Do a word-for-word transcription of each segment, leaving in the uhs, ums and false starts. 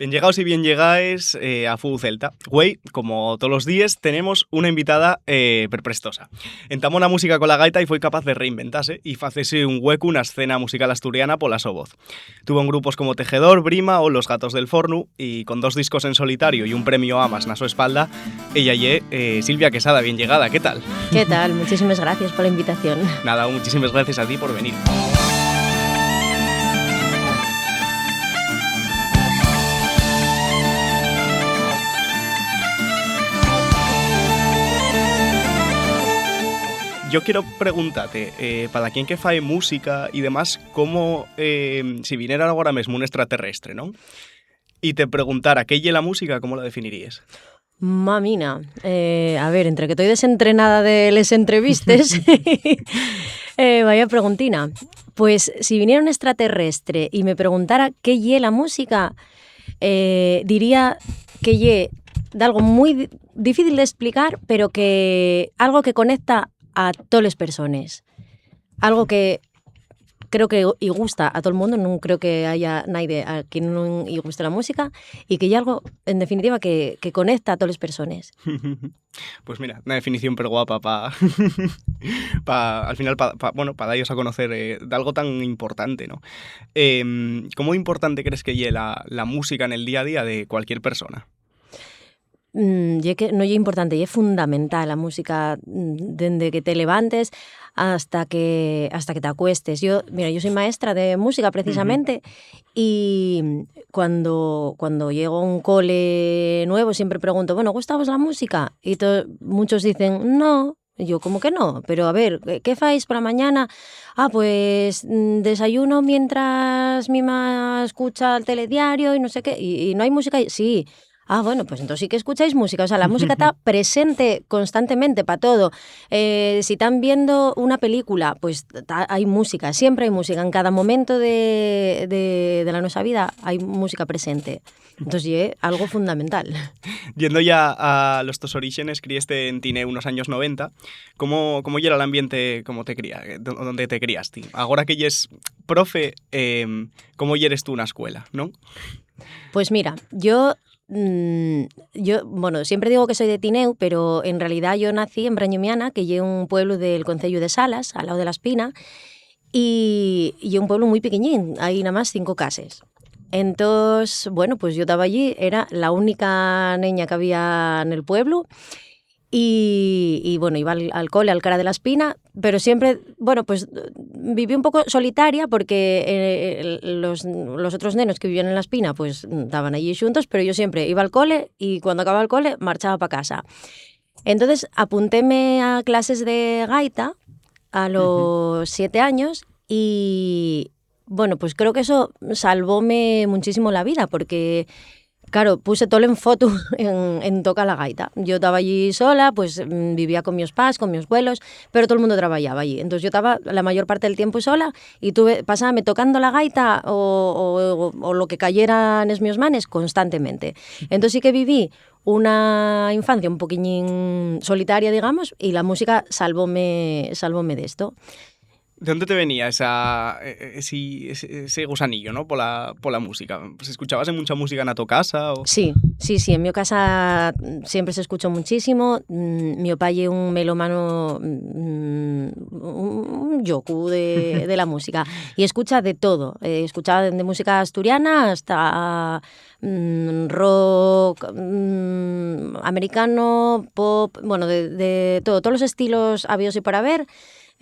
Bien llegaos y bien llegaes, eh, a Fútbol Celta. Güei, como tolos díes, tenemos una invitada, eh, perprestosa. Entamó na música cola gaita y foi capaz de reinventase y facese un huecu na escena musical asturiana pola so voz. Tuvo en grupos como Tejedor, Brima o Los Gatos del Fornu, y con dos discos en solitario y un premio Amas na so espalda, ella ye, eh, Silvia Quesada. Bien llegada, ¿qué tal? ¿Qué tal? Muchísimas gracias por la invitación. Nada, muchísimas gracias a ti por venir. Yo quiero preguntarte, eh, para quien que fae música y demás, ¿cómo, eh, si viniera ahora mesmo un extraterrestre, ¿no? Y te preguntara, ¿qué ye la música? ¿Cómo la definiríes? Mamina, eh, a ver, entre que estoy desentrenada de les entrevistes, eh, vaya preguntina. Pues si viniera un extraterrestre y me preguntara qué ye la música, eh, diría que ye d'algo muy di-, difícil de explicar, pero que algo que conecta a toles persones. Algo que creo que y gusta a todo el mundo, no creo que haya nadie a quien no y guste la música, y que hay algo, en definitiva, que, que conecta a todas las personas. Pues mira, una definición pero guapa pa, pa, al final, pa, pa, bueno, para daros a conocer, eh, de algo tan importante, ¿no? Em, ¿cómo importante crees que ye la, la música en el día a día de cualquier persona? Mm, ye que no ye importante, ye fundamental la música, mm, dende que te levantes hasta que, hasta que te acuestes. Yo, mira, yo soy maestra de música precisamente y cuando, cuando llego a un cole nuevo siempre pregunto, "Bueno, ¿gusta vos la música?". Y to-, muchos dicen, "No". Y yo, "¿Cómo que no? Pero a ver, ¿qué, qué faéis por la mañana?". "Ah, pues, mm, desayuno mientras mi ma escucha el telediario y no sé qué". "¿Y, y no hay música?". "Sí". "Ah, bueno, pues entonces sí que escucháis música". O sea, la música está presente constantemente para todo. Eh, si están viendo una película, pues ta-, hay música, siempre hay música. En cada momento de, de, de la nuestra vida hay música presente. Entonces, ye algo fundamental. Yendo ya a los tos orígenes, crieste en Tineu unos años noventa. ¿Cómo, cómo yera l'ambiente, cómo te cría-, eh, do-, donde te criaste? Agora que yes profe, em, ¿cómo yeres tú na escuela, no? Pues mira, yo, mm, yo, bueno, siempre digo que soy de Tineu, pero en realidad yo nací en Breñumiana, que ye un pueblo del concello de Salas, al lado de La Espina, y, y un pueblo muy pequeñín, hay nada más cinco cases. Entonces, bueno, pues yo estaba allí, era la única niña que había en el pueblo, y, y, bueno, iba al, al cole, al Cara de la Espina, pero siempre, bueno, pues viví un poco solitaria porque, eh, el, los, los otros nenos que vivían en La Espina, pues estaban allí juntos, pero yo siempre iba al cole y cuando acababa el cole marchaba pa casa. Entonces apuntéme a clases de gaita a los siete años y, bueno, pues creo que eso salvóme muchísimo la vida, porque, claro, puse todo el enfotu en, en tocar la gaita. Yo estaba allí sola, pues, mm, vivía con mis pas, con mis abuelos, pero todo el mundo trabajaba allí. Entonces yo estaba la mayor parte del tiempo sola y tuve, pasábame tocando la gaita o, o, o lo que cayera en mis manes constantemente. Entonces sí que viví una infancia un poquiñín solitaria, digamos, y la música salvóme, salvóme de esto. ¿De dónde te venía esa, eh, esi, ese, ese gusanillo, ¿no? Pola, pola música. ¿Se escuchabas mucha música na to casa, o? Sí, sí, sí. En mi casa, mm, siempre se escuchó muchísimo. Mm, mi papá ye un melómano, mm, un, un llocu de, de la música. Y escucha de todo. Eh, escuchaba de música asturiana hasta, mm, rock, mm, americano, pop, bueno, de, de todo, todos los estilos habidos y por haber,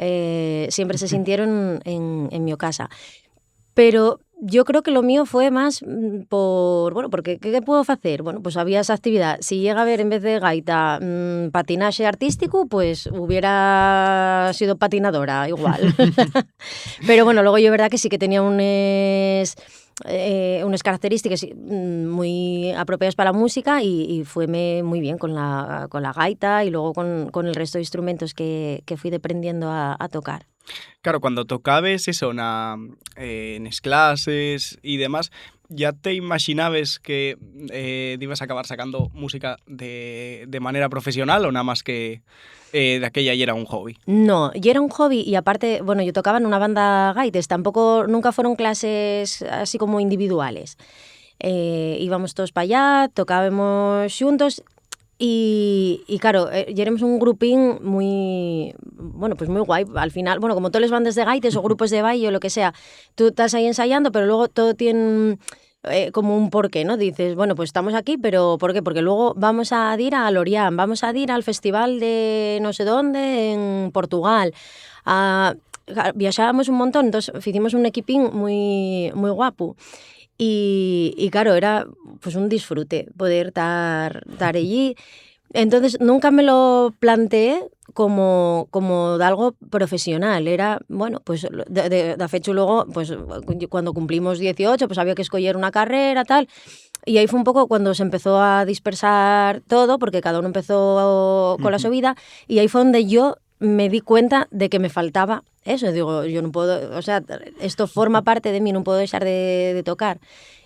eh, siempre se sintieron en, en mi casa. Pero yo creo que lo mío fue más, mm, por, bueno, porque ¿qué, qué puedo facer? Bueno, pues había esa actividad. Si llega a haber en vez de gaita, mm, patinaje artístico, pues hubiera sido patinadora igual. Pero bueno, luego yo verdad que sí que tenía unes, eh, unes característiques, mm, muy apropiadas para la música y, y fueme muy bien con la, con la gaita y luego con, con el resto de instrumentos que, que fui aprendiendo a, a tocar. Claro, cuando tocabes eso na, eh, nes clases y demás, ¿ya te imaginabes que, eh, ibas a acabar sacando música de, de manera profesional o nada más que, eh, daquella yera un hobby? No, yera un hobby y aparte, bueno, yo tocaba en una banda gaites, tampoco, nunca fueron clases así como individuales. Eh, íbamos todos pa allá, tocábamos xuntos y, y claro, eh, yéremos un grupín mui, bueno, pues mui guai. Al final, bueno, como todas las bandas de gaites o grupos de baile o lo que sea, tú estás ahí ensayando, pero luego todo tiene, eh, como un porqué, ¿no? Dices, bueno, pues estamos aquí, pero ¿por qué? Porque luego vamos a dir a Lorient, vamos a dir al festival de no sé dónde en Portugal. A, viaxábamos un montón, entonces hicimos un equipín muy, muy guapo. Y, y claro, era, pues, un disfrute poder tar, tar allí. Entonces, nunca me lo planteé como, como d'algo profesional. Era, bueno, pues, lo- de, de, de fecho luego, pues, cuando cumplimos dieciocho, pues había que escoger una carrera, tal. Y ahí fue un poco cuando se empezó a dispersar todo, porque cada uno empezó con la su vida, y ahí fue donde yo me di cuenta de que me faltaba eso. Digo, yo no puedo, o sea, esto forma parte de mí, no puedo dejar de, de tocar.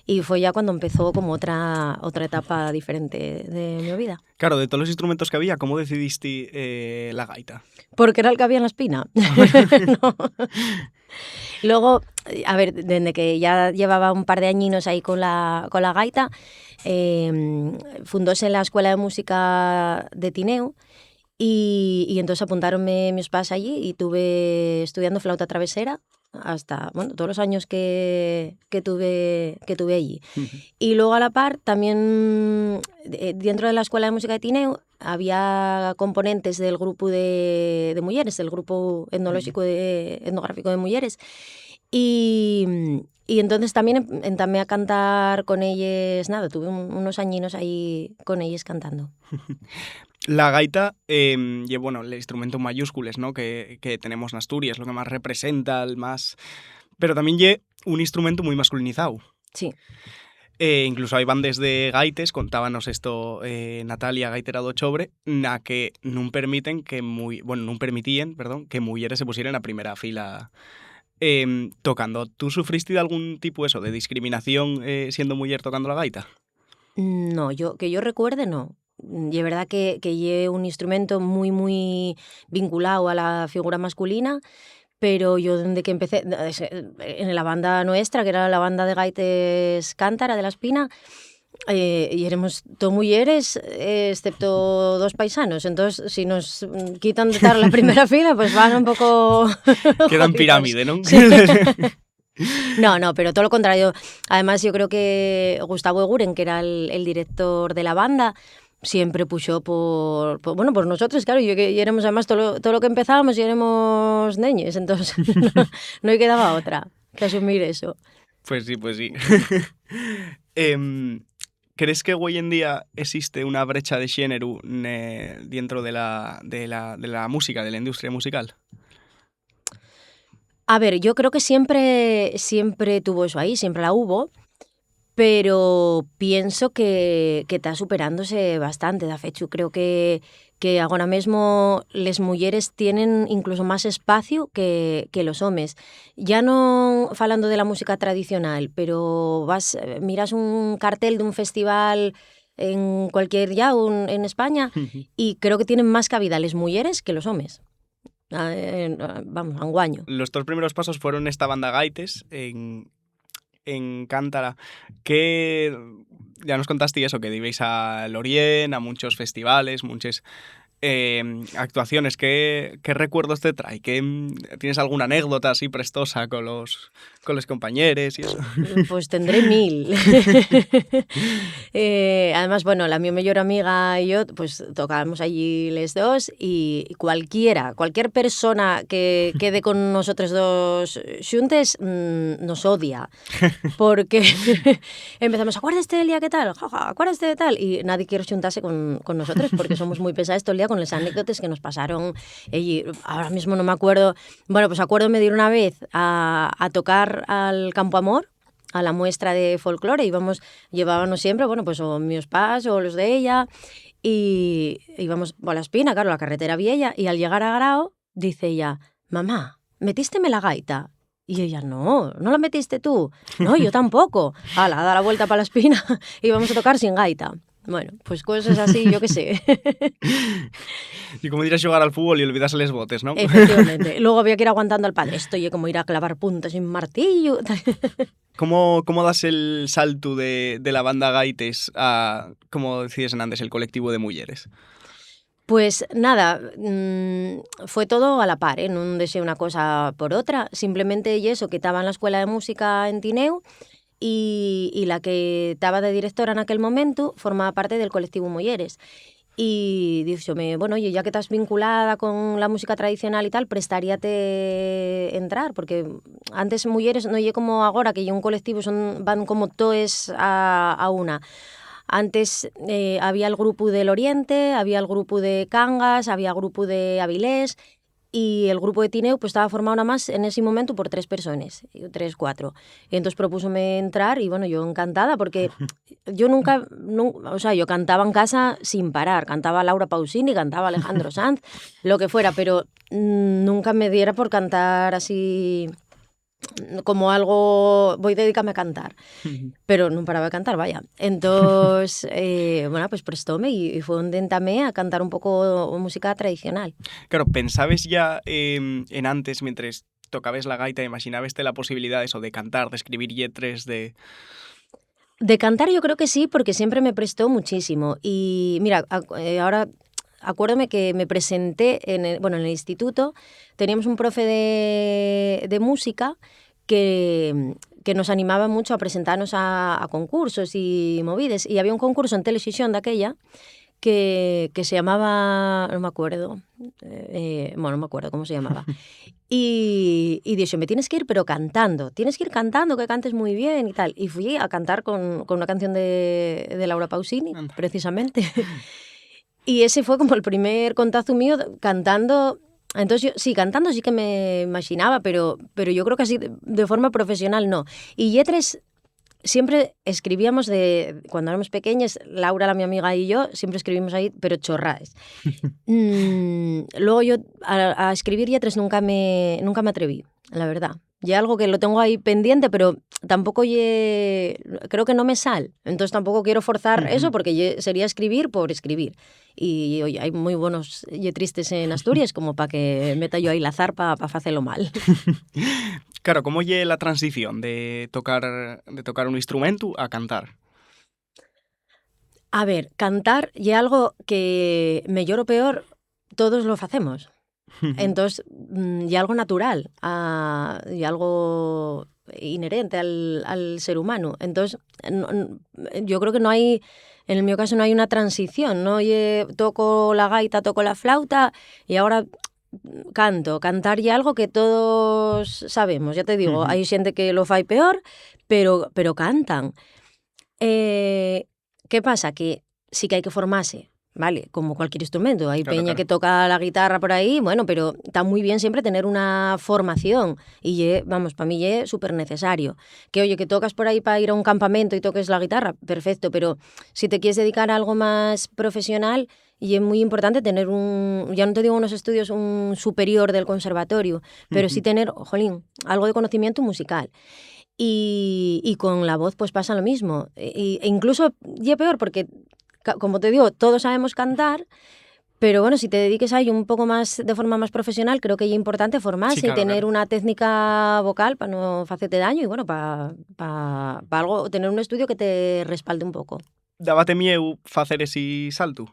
Y fue ya cuando empezó como otra, otra etapa diferente de mi vida. Claro, de todos los instrumentos que había, ¿cómo decidiste, eh, la gaita? Porque era el que había en la espina. No. Luego, a ver, desde que ya llevaba un par de añinos ahí con la, con la gaita, eh, fundóse la Escuela de Música de Tineu y, y entonces apuntáronme mis pas allí y tuve estudiando flauta travesera hasta, bueno, todos los años que, que tuve, que tuve allí. Y luego a la par también, eh, dentro de la Escuela de Música de Tineu había componentes del grupo de, de mujeres, del grupo etnológico de, etnográfico de mujeres. Y, y entonces también em- entamé a cantar con ellas, nada, tuve un- unos añinos ahí con ellas cantando. La gaita, eh, ye, bueno, el instrumento en mayúscules, ¿no? Que, que tenemos en Asturias, lo que más representa, el más... Pero también ye un instrumento muy masculinizado. Sí. Eh, incluso hay bandes de gaites, contábanos esto, eh, Natalia, gaitera d'Ochobre, na que nun permiten que mui- bueno, nun permitían, perdón, que mujeres se pusieran a primera fila, em, tocando. ¿Tú sufriste de algún tipo eso de discriminación, eh, siendo mujer tocando la gaita? No, yo, que yo recuerde, no. Ye verdad que, que ye un instrumento muy, muy vinculado a la figura masculina, pero yo desde que empecé, en la banda nuestra, que era la banda de gaites Cántara de la Espina, eh, y éramos todos mujeres, eh, excepto dos paisanos. Entonces, si nos, mm, quitan de tar la primera fila, pues van un poco... Quedan pirámide, ¿no? No, no, pero todo lo contrario. Además, yo creo que Gustavo Eguren, que era el, el director de la banda, siempre puxó por, por- bueno, por nosotros, claro, yo que éramos además todo lo, todo lo que empezábamos y éramos neñes, entonces no, no quedaba otra que asumir eso. Pues sí, pues sí. Em, ¿crees que hoy en día existe una brecha de género, ne- dentro de la, de la, de la música, de la industria musical? A ver, yo creo que siempre, siempre tuvo eso ahí, siempre la hubo, pero pienso que, que está superándose bastante. De hecho, creo que, que ahora mismo las mujeres tienen incluso más espacio que, que los hombres. Ya no falando de la música tradicional, pero vas, eh, miras un cartel de un festival en cualquier ya en España y creo que tienen más cabida las mujeres que los hombres. Ah, eh, vamos, anguaño. Los dos primeros pasos fueron esta banda gaites en, en Cántara, que ya nos contaste eso, que ibais a Lorient, a muchos festivales, muchas, eh, actuaciones. ¿Qué, qué recuerdos te trae? ¿Qué, mm, ¿tienes alguna anécdota así prestosa con los, con los compañeros y eso? Pues tendré mil. Eh, además, bueno, la mi mejor amiga y yo, pues tocábamos allí les dos y cualquiera, cualquier persona que quede con nosotros dos xuntes, mm, nos odia. Porque empezamos, "Acuérdate del día que tal, jaja, acuérdate de tal", y nadie quiere xuntarse con, con nosotros porque somos muy pesados todo el día con las anécdotas que nos pasaron. Y ahora mismo no me acuerdo. Bueno, pues acuérdome de ir una vez a, a tocar al Campo Amor, a la muestra de folclore, íbamos, llevábanos siempre, bueno, pues o mis pas o los de ella, y íbamos a la Espina, claro, la carretera vieja, y al llegar a Grao, dice ella, "Mamá, ¿metísteme la gaita?". Y ella, "No, no la metiste tú". "No, yo tampoco". Ala, a dar la vuelta pa la Espina y vamos a tocar sin gaita. Bueno, pues coses así, yo qué sé. Y como dir a xogar al fútbol y olvidase les botes, ¿no? Efectivamente. Luego había que ir aguantando al padre. Esto ye como ir a clavar puntas en martillo. ¿Cómo, cómo das el saltu de, de la banda Gaites a, como decías antes, el colectivo de muyeres? Pues nada, mm, fue todo a la par, ¿eh? Nun dexé una cosa por otra. Simplemente ye eso, que taba en la escuela de música en Tineu y, y la que taba de directora naquel momentu formaba parte del colectivo Muyeres. Y díxome, bueno, oye, ya que estás vinculada con la música tradicional y tal, prestaríate entrar, porque antes muyeres no ye como agora, que ye un colectivo, son, van como toes a, a una. Antes, eh, había el grupu del Oriente, había el grupu de Cangas, había grupu de Avilés, y el grupu de Tineu, pues, estaba formado nada más en ese momento por tres personas, tres, cuatro. Y entonces propúsome entrar y, bueno, yo encantada, porque yo nunca, nun-, o sea, yo cantaba en casa sin parar, cantaba Laura Pausini, cantaba Alejandro Sanz, lo que fuera, pero, mm, nunca me diera por cantar así como algo, "Voy a dedicarme a cantar", pero nun paraba de cantar, vaya. Entós, eh, bueno, pues prestóme y, y fue onde entamé a cantar un poco música tradicional. Claro, ¿pensabes ya, em, en antes, mientras tocabes la gaita, imaginabeste la posibilidad eso de cantar, de escribir lletres, de... De cantar yo creo que sí, porque siempre me prestó muchísimo. Y mira, ac-, eh, ahora acuérdome que me presenté en el, bueno, en el instituto, teníamos un profe de, de música que, que nos animaba mucho a presentarnos a, a concursos y movides. Y había un concurso en Telexixón daquella que, que se llamaba, no me acuerdo, eh, bueno, no me acuerdo cómo se llamaba. Y, y dixo, "Me tienes que ir, pero cantando, tienes que ir cantando, que cantes muy bien", y tal. Y fui a cantar con, con una canción de, de Laura Pausini, Anda. Precisamente. Y ese fue como el primer contacto mío cantando. Entonces, yo, sí, cantando sí que me imaginaba, pero, pero yo creo que así de, de forma profesional no. Y lletres siempre escribíamos de, cuando éramos pequeñas, Laura, la mi amiga, y yo, siempre escribimos ahí, pero chorraes. Mm, luego yo a, a escribir lletres nunca me, nunca me atreví, la verdad. Y algo que lo tengo ahí pendiente, pero tampoco ye, creo que no me sal. Entonces tampoco quiero forzar eso porque ye, sería escribir por escribir. Y, oye, hay muy buenos lletristes en Asturias como para que meta yo ahí la zarpa para hacerlo mal. Claro, ¿cómo ye la transición de tocar, de tocar un instrumento a cantar? A ver, cantar ye algo que, mellor o peor, todos lo facemos. Entós, mm, ye algo natural, ah, ye algo inherente al, al ser humano. Entós, no, n-, yo creo que no hay, en el mío caso, no hay una transición, no ye toco la gaita, toco la flauta y ahora canto. Cantar ye algo que todos sabemos, ya te digo, hay xente que lo fai peor, pero, pero cantan. Eh, ¿qué pasa? Que sí que hai que formase, ¿vale? Como cualquier instrumento. Hai Claro, peña claro. que toca la guitarra por ahí, bueno, pero está muy bien siempre tener una formación. Y ye, vamos, pa mí ye súper necesario. Que, oye, que tocas por ahí pa ir a un campamento y toques la guitarra, perfecto, pero si te quieres dedicar a algo más profesional, ye muy importante tener un, ya no te digo unos estudios, un superior del conservatorio, pero sí tener, jolín, algo de conocimiento musical. Y, y con la voz, pues, pasa lo mismo. E, e incluso ye peor porque, ca-, como te digo, todos sabemos cantar, pero bueno, si te dediques a ello un poco más, de forma más profesional, creo que ye importante formarse Sí, claro, y tener claro. una técnica vocal para no facerte daño y, bueno, para pa, pa algo, tener un estudio que te respalde un poco. ¿Dábate mieu facer esi saltu?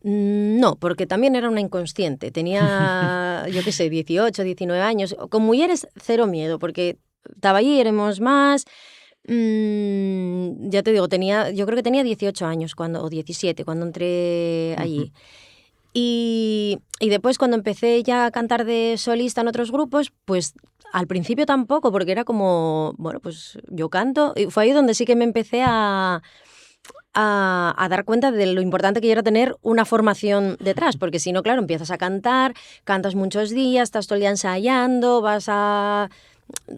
Mm, no, porque también era una inconsciente. Tenía, yo qué sé, dieciocho, diecinueve años. Con mujeres, cero miedo, porque estaba allí, éramos más. Mm, ya te digo, tenía, yo creo que tenía dieciocho años cuando, o diecisiete, cuando entré allí. Y, y después, cuando empecé ya a cantar de solista en otros grupos, pues al principio tampoco, porque era como, bueno, pues yo canto. Y fue ahí donde sí que me empecé a, a, a dar cuenta de lo importante que era tener una formación detrás, porque si no, claro, empiezas a cantar, cantas muchos días, estás todo el día ensayando, vas a,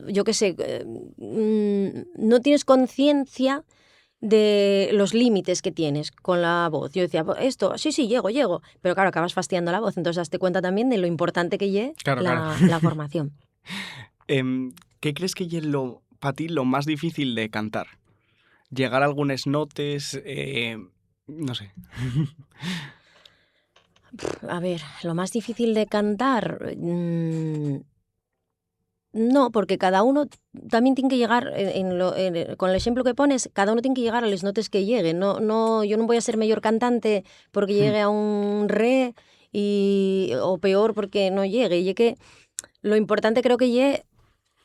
yo qué sé, eh, mm, no tienes conciencia de los límites que tienes con la voz. Yo decía, "Bo-, esto, sí, sí, llego, llego", pero claro, acabas fastidiando la voz, entonces daste cuenta también de lo importante que ye Claro, la, claro. La formación. Em, ¿qué crees que ye lo, pa ti lo más difícil de cantar? llegar a algunes notes, eh, no sé. A ver, lo más difícil de cantar, mm, no, porque cada uno también tiene que llegar, en, en lo, en, con el ejemplo que pones, cada uno tiene que llegar a las notas que llegue. No, no, yo no voy a ser mejor cantante porque llegue a un re y, o peor porque no llegue. Y es que lo importante creo que ye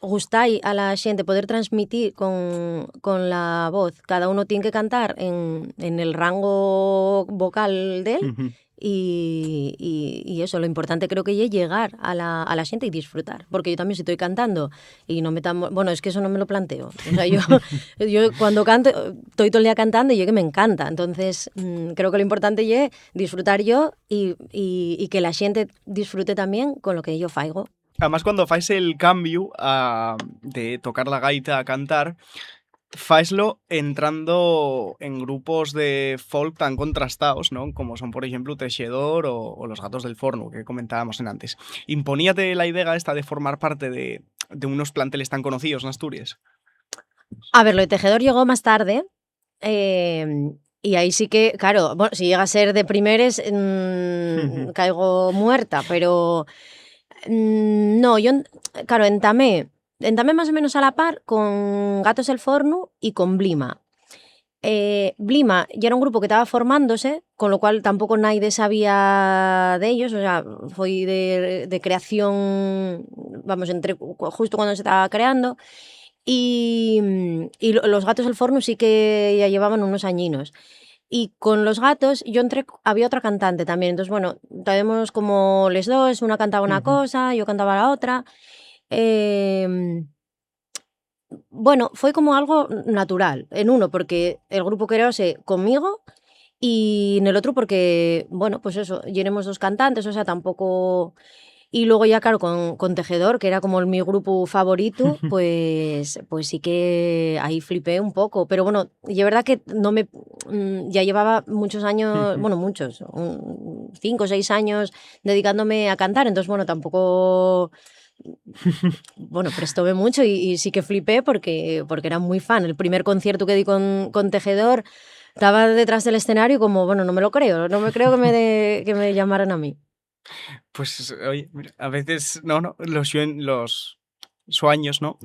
gustar a la gente, poder transmitir con, con la voz. Cada uno tiene que cantar en, en el rango vocal de él. Y, y, y eso, lo importante creo que ye llegar a la, a la gente y disfrutar, porque yo también si estoy cantando y no me tan, bueno, es que eso no me lo planteo. O sea, yo, yo cuando canto, estoy todo el día cantando y yo que me encanta. Entonces, mm, creo que lo importante ye disfrutar yo y, y, y que la gente disfrute también con lo que yo faigo. Además, cuando fais el cambio a, de tocar la gaita a cantar, faeslo entrando en grupos de folk tan contrastaos, ¿no? Como son, por ejemplo, Teixedor o, o Los Gatos del Fornu, que comentábamos en antes. ¿Imponíate la idea esta de formar parte de, de unos planteles tan conocíos en Asturias? A ver, lo de Teixedor llegó más tarde. Eh, y ahí sí que, claro, bueno, si llega a ser de primeres, mm, caigo muerta, pero mm, no, yo, claro, entamé, entamé más o menos a la par con Gatos del Fornu y con Blima. Eh, Blima ya era un grupo que estaba formándose, con lo cual tampoco nadie sabía de ellos, o sea, fue de, de creación, vamos, entre, justo cuando se estaba creando. Y, y Los Gatos del Fornu sí que ya llevaban unos añinos. Y con Los Gatos yo entré, había otra cantante también. Entonces, bueno, estábamos como les dos, una cantaba una cosa, yo cantaba la otra. Eh, bueno, fue como algo natural, en uno, porque el grupo creóse conmigo y en el otro porque, bueno, pues eso, éremos dos cantantes, o sea, tampoco... Y luego ya, claro, con, con Teixedor, que era como el, mi grupo favorito, pues, pues sí que ahí flipé un poco. Pero bueno, y es verdad que no me, mm, ya llevaba muchos años, bueno, muchos, un, cinco o seis años dedicándome a cantar, entonces, bueno, tampoco... Bueno, prestóme mucho y, y sí que flipé porque, porque era muy fan. El primer concierto que di con, con Teixedor, estaba detrás del escenario como, bueno, no me lo creo, no me creo que me, de, que me llamaran a mí. Pues, oye, mira, a veces, no, no, los, los sueños, ¿no?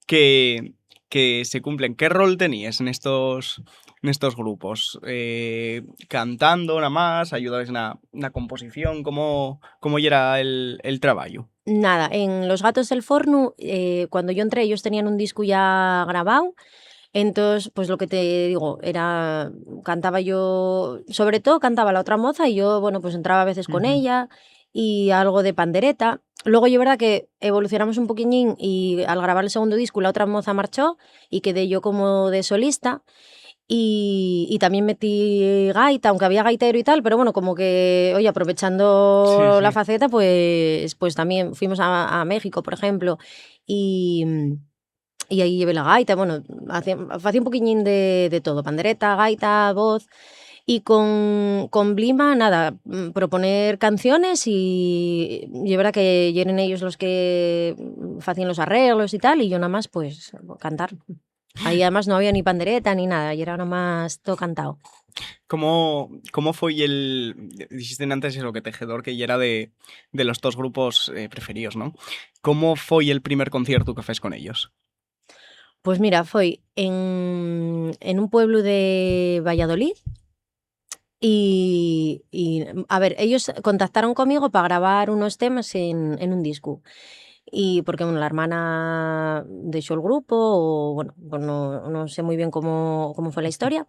que, que se cumplen. ¿Qué rol teníes en estos, en estos grupos? Eh, ¿cantando nada más? ¿Ayudabas en la, en la composición? ¿Cómo, cómo era el, el trabajo? Nada, en Los Gatos del Fornu, eh, cuando yo entré, ellos tenían un disco ya grabado. Entonces, pues lo que te digo, era, cantaba yo, sobre todo cantaba la otra moza y yo, bueno, pues entraba a veces con ella y algo de pandereta. Luego, es verdad que evolucionamos un poquiñín y al grabar el segundo disco, la otra moza marchó y quedé yo como de solista. Y, y también metí gaita, aunque había gaitero y tal, pero bueno, como que, oye, aprovechando la faceta, pues, pues también fuimos a, a México, por ejemplo, y, y ahí llevé la gaita, bueno, hacía, hacía un poquiñín de, de todo, pandereta, gaita, voz, y con, con Blima, nada, mm, proponer canciones y, y es verdad que yeren ellos los que, mm, hacían los arreglos y tal, y yo nada más, pues, cantar. Ahí además no había ni pandereta ni nada, y era nada más todo cantado. ¿Cómo, cómo foi el, dijiste antes eso, que Teixedor, que ya era de, de los dos grupos, eh, preferidos, ¿no? ¿Cómo foi el primer concierto que fes con ellos? Pues mira, foi en, en un pueblo de Valladolid y, y, a ver, ellos contactaron conmigo para grabar unos temas en, en un disco. Y porque, bueno, la hermana dexó el grupo, o, bueno, pues no, no sé muy bien cómo, cómo fue la historia.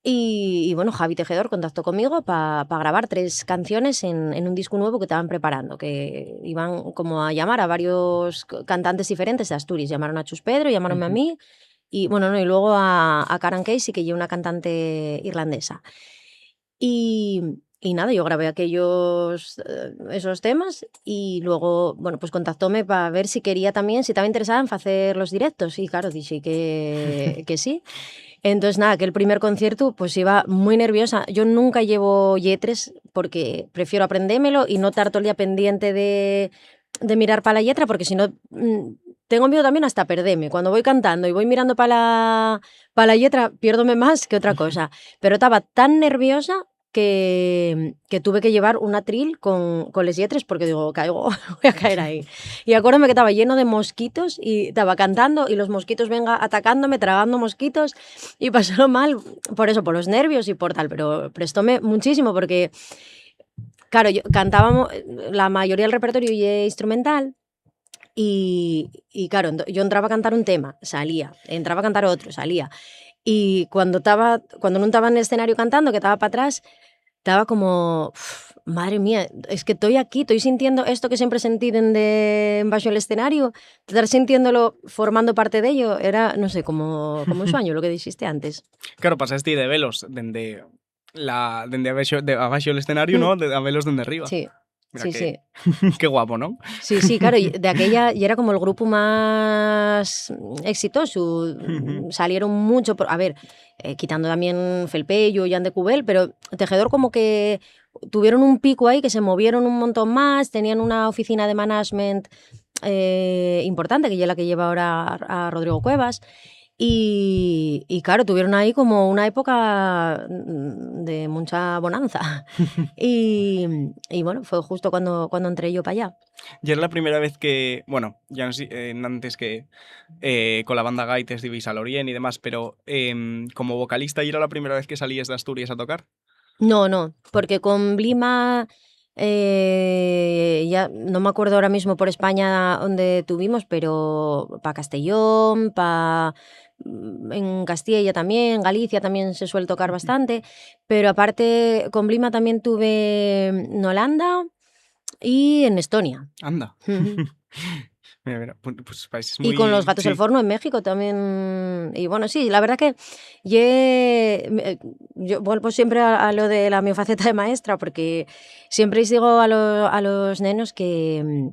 Y, y, bueno, Javi Teixedor contactó conmigo para grabar tres canciones en, en un disco nuevo que estaban preparando, que iban como a llamar a varios c-, cantantes diferentes de Asturias. Llamaron a Chus Pedro, llamaronme a mí, y, bueno, no, y luego a, a Karen Casey, que ye una cantante irlandesa. Y, y nada, yo grabé aquellos, eh, esos temas y luego, bueno, pues contactóme para ver si quería también, si estaba interesada en hacer los directos. Y claro, dije que, que sí. Entonces, nada, aquel primer concierto, pues iba muy nerviosa. Yo nunca llevo lletres porque prefiero aprendérmelo y no estar todo el día pendiente de, de mirar para la letra, porque si no, mm, tengo miedo también hasta perdeme. Cuando voy cantando y voy mirando pa la, pa la lletra, piérdome más que otra cosa. Pero taba tan nerviosa que, que tuve que llevar un atril con, con les lletres porque digo, "Caigo, voy a caer ahí". Y acuérdome que taba lleno de mosquitos y taba cantando y los mosquitos venga atacándome, tragando mosquitos y pasó mal por eso, por los nervios y por tal, pero prestóme muchísimo porque, claro, yo cantábamos, la mayoría del repertorio ye instrumental y, y claro, ento-, yo entraba a cantar un tema, salía, entraba a cantar otro, salía. Y cuando taba, cuando nun taba en el escenario cantando, que taba pa atrás, taba como, "Uf, madre mía, es que estoy aquí, estoy sintiendo esto que siempre sentí dende embaixo del escenario, estar sintiéndolo, formando parte de ello", era, no sé, como, como un sueño, lo que dijiste antes. Claro, pasaste de velos dende la, dende abaixo, de, abaixo del escenario, ¿no? De, a velos dende arriba. Sí. Mira, sí, qué, sí. Qué guapo, ¿no? Sí, sí, claro, y de aquella y era como el grupo más exitoso. Ujú. Salieron mucho, por, a ver, eh, quitando también Felpeyo y Ande Cubel, pero Tejedor como que tuvieron un pico ahí que se movieron un montón más, tenían una oficina de management eh, importante, que es la que lleva ahora a, a Rodrigo Cuevas. Y, y claro, tuvieron ahí como una época mm, de mucha bonanza. Y, y bueno, fue justo cuando, cuando entré yo para allá. Y era la primera vez que, bueno, ya no sé, eh, antes que eh, con la banda Gaites de Ibiza Lorien y demás, pero em, como vocalista, ¿y era la primera vez que salías de Asturias a tocar? No, no, porque con Blima eh, ya no me acuerdo ahora mismo por España donde tuvimos, pero pa Castellón, pa, mm, en Castilla también, en Galicia también se suele tocar bastante, pero aparte con Blima también tuve en Holanda y en Estonia. Anda. Ujú. Mira, mira, pu-, pues países muy... Y con los Gatos del Forno en México también. Y bueno, sí, la verdad que ye, me- yo vuelvo siempre a, a lo de la mi faceta de maestra, porque siempre les digo a, lo- a los nenos que, mm,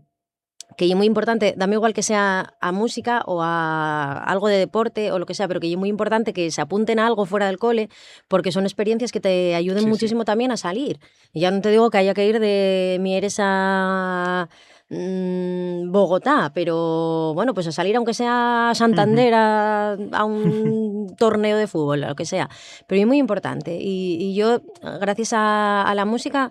que ye muy importante, dame igual que sea a música o a algo de deporte o lo que sea, pero que ye muy importante que se apunten a algo fuera del cole, porque son experiencias que te ayuden Sí, sí. muchísimo también a salir. Y ya no te digo que haya que ir de Mieres a mm, Bogotá, pero bueno, pues a salir aunque sea a Santander a, a un torneo de fútbol, a lo que sea. Pero es muy importante. Y, y yo, gracias a, a la música,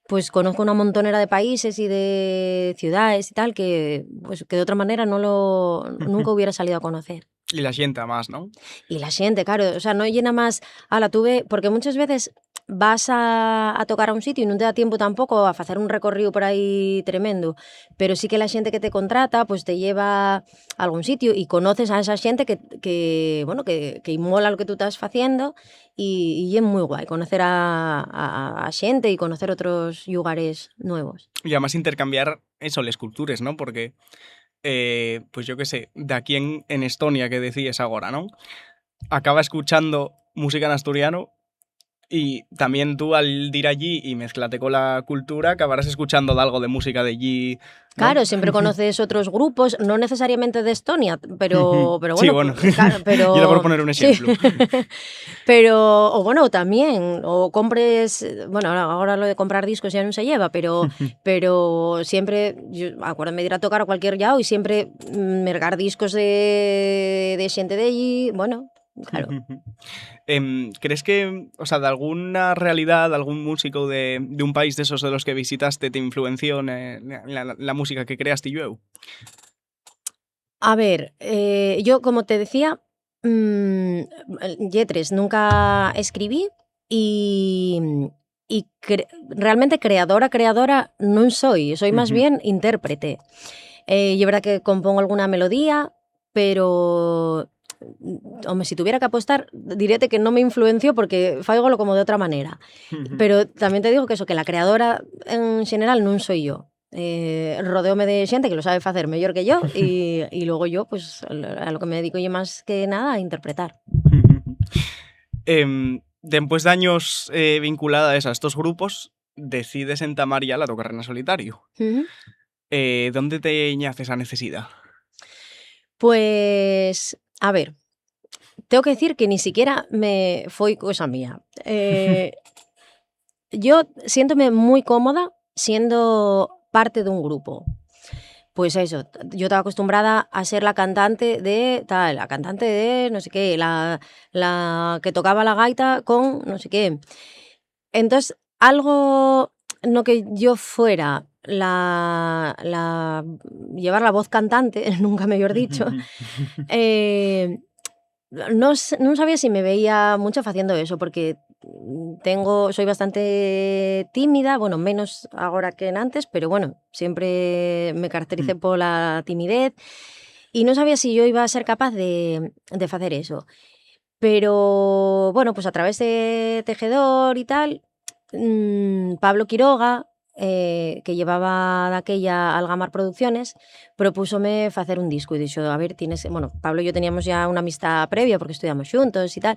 pues conozco una montonera de países y de ciudades y tal que, pues, que de otra manera no lo, nunca hubiera salido a conocer. Y la xente, además, ¿no? Y la xente, claro, o sea, no llena más a la tuve, porque muchas veces vas a, a tocar a un sitio y no te da tiempo tampoco a hacer un recorrido por ahí tremendo, pero sí que la gente que te contrata, pues te lleva a algún sitio y conoces a esa gente que, que, bueno, que, que mola lo que tú estás haciendo y, y es muy guay conocer a, a, a gente y conocer otros lugares nuevos. Y además intercambiar eso, las culturas, ¿no? Porque, eh, pues yo qué sé, de aquí en, en Estonia que decías ahora, ¿no? Acaba escuchando música en asturiano y también tú al ir allí y mezclarte con la cultura acabarás escuchando algo de música de allí, ¿no? Claro, siempre conoces otros grupos, no necesariamente de Estonia, pero, pero Sí, bueno, bueno. Claro, pero Y era por poner un sí. ejemplo. Pero, o bueno, también, o compres, bueno, ahora, ahora lo de comprar discos ya no se lleva, pero, pero siempre, yo acuérdame de ir a tocar a cualquier lado y siempre mm, mergar discos de, de gente de allí, bueno, claro. Em, ¿crees que, o sea, de alguna realidad, algún músico de, de un país de esos de los que visitaste te influenció en, eh, la, la- la música que creaste llueu? A ver, eh, yo, como te decía, mm, lletres nunca escribí y, y cre- realmente creadora, creadora no soy, soy más Ujú. bien intérprete. Eh, y es verdad que compongo alguna melodía, pero, mm, home, si tuviera que apostar, diríate que no me influenció porque faigolo como de otra manera. Ujú. Pero también te digo que eso, que la creadora en general no soy yo. Eh, rodéome de gente que lo sabe hacer mejor que yo y, y luego yo, pues, a lo que me dedico yo más que nada a interpretar. Em, después de años eh, vinculada a estos grupos, decides entamar ya la tu carrera en solitario. Ujú. Eh, ¿dónde te ñace esa necesidad? Pues, a ver, tengo que decir que ni siquiera me foi cosa mía. Eh, yo siéntome muy cómoda siendo parte de un grupo. pues eso, t-, yo taba acostumbrada a ser la cantante de tal, la cantante de no sé qué, la, la que tocaba la gaita con no sé qué. Entós, algo no que yo fuera la, la, llevar la voz cantante, nunca mellor dicho, eh, no s-, nun sabía si me veía mucho faciendo eso, porque, mm, tengo, soy bastante tímida, bueno, menos agora que enantes, pero bueno, siempre me caractericé pola timidez, y non sabía si yo iba a ser capaz de, de facer eso. Pero, bueno, pues a través de Tejedor y tal, mm, Pablo Quiroga, eh, que llevaba daquella Algamar Producciones, propúsome facer un discu. Y dixo, "A ver, tienes", bueno, Pablo y yo teníamos ya una amistá previa porque estudiamos xuntos y tal,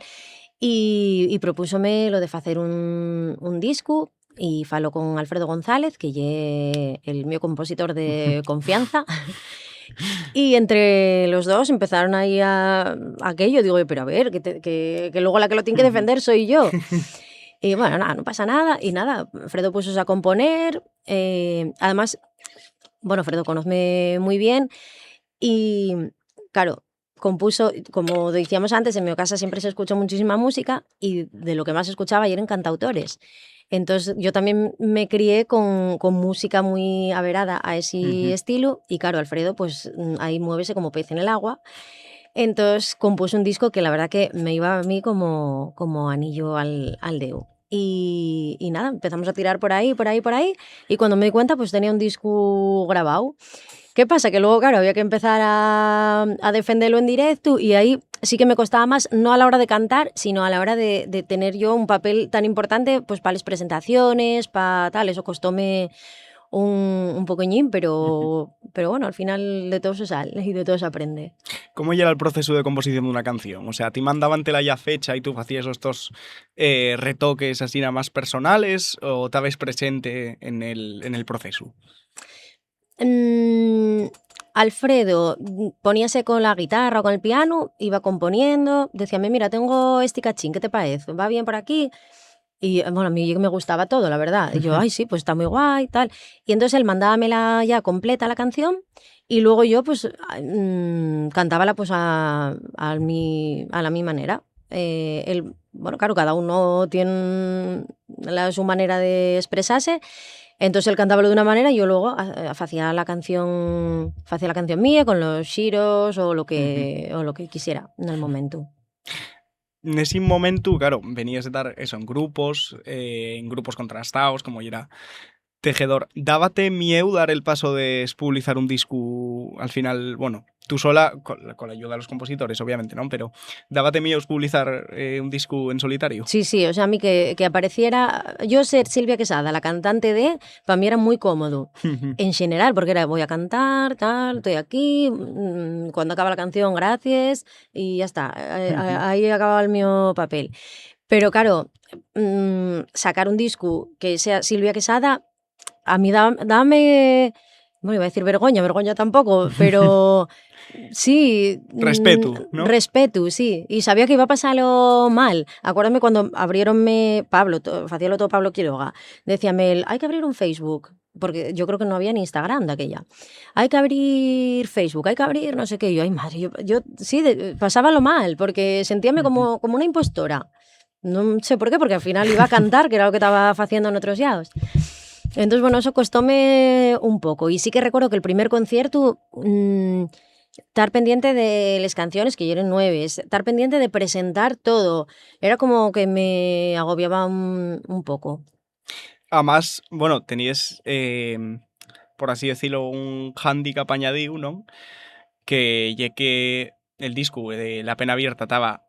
y, y propúsome lo de facer un, un discu, y falo con Alfredo González, que ye el mío compositor de confianza. Y entre los dos empezaron ahí a, aquello. Digo, "Pero a ver, que, te- que, que luego la que lo tiene que defender soy yo". Y bueno, nada, no pasa nada. Y nada, Fredo puso a componer. Eh, además, bueno, Fredo conozme muy bien. Y claro, compuso, como decíamos antes, en mi casa siempre se escuchó muchísima música y de lo que más escuchaba eran cantautores. Entós, yo también me crié con, con música muy averada a ese estilo. Y claro, Alfredo, pues, mm, ahí muévese como pez en el agua. Entós, compuso un disco que la verdad que me iba a mí como, como anillo al, al deu. Y, y nada, empezamos a tirar por ahí, por ahí, por ahí, y cuando me di cuenta, pues tenía un discu grabáu. ¿Qué pasa? Que luego, claro, había que empezar a, a defendelo en directo, y ahí sí que me costaba más, no a la hora de cantar, sino a la hora de, de tener yo un papel tan importante, pues, pa les presentaciones, pa tal. Eso costóme un, un poqueñín, pero, pero bueno, al final de todo se sal y de todo se aprende. ¿Cómo era el proceso de composición de una canción? O sea, ¿a ti mandábantela ya fecha y tú hacías estos, eh, retoques así nada más personales, o estabas presente en el, en el proceso? Mm, Alfredo, mm, poníase con la guitarra o con el piano, iba componiendo, decíame, "Mira, tengo este cachín, ¿qué te parece? ¿Va bien por aquí?". Y, eh, bueno, a mí me gustaba todo, la verdad. Y yo, "Ay, sí, pues está muy guay", tal. Y entonces él mandábamela ya completa la canción, y luego yo, pues, a- mm, cantábala, pues, a, a mi, a la mi manera. Eh, él, bueno, claro, cada uno tiene la, su manera de expresarse. Entonces él cantábalo de una manera y yo luego, a- a- hacía la canción, hacía la canción mía con los giros o lo que, o lo que quisiera en el momento. Nesi momentu, claro, veníes de tar eso, en grupos, eh, en grupos contrastaos, como yera Tejedor. ¿Dábate mieu dar el paso de espublizar un discu al final? Bueno, tú sola, col, cola ayuda de los compositores, obviamente, ¿no? Pero ¿dábate mieu espublizar, eh, un discu en solitario? Sí, sí, o sea, a mí que, que apareciera, yo ser Silvia Quesada, la cantante de, pa mí era muy cómodo, en general, porque era, "Voy a cantar, tal, estoy aquí, mm, cuando acaba la canción, gracias", y ya está. Eh, a- ahí acababa el mío papel. Pero claro, mm, sacar un discu que sea Silvia Quesada, a mí da, dame, bueno, iba a decir vergoña, vergoña tampoco, pero sí, mm, respetu, ¿no? Respetu, sí. Y sabía que iba a pasarlo mal. Acuérdame cuando abriéronme Pablo, to- facíalo todo Pablo Quiroga. Decíame él, "Hay que abrir un Facebook", porque yo creo que no había ni Instagram de aquella. "Hay que abrir Facebook, hay que abrir no sé qué". Y yo, "Ay, madre", yo, yo sí, de- pasábalo mal, porque sentíame como, como una impostora. No sé por qué, porque al final iba a cantar, que era lo que estaba haciendo en otros lados. Entonces, bueno, eso costóme un poco. Y sí que recuerdo que el primer concierto, mm, estar pendiente de las canciones, que yo eran nueve, estar pendiente de presentar todo, era como que me agobiaba un, un poco. Amás, bueno, teníes, eh, por así decirlo, un hándicap añadíu, ¿non? Que ye que el discu de La Pena Abierta taba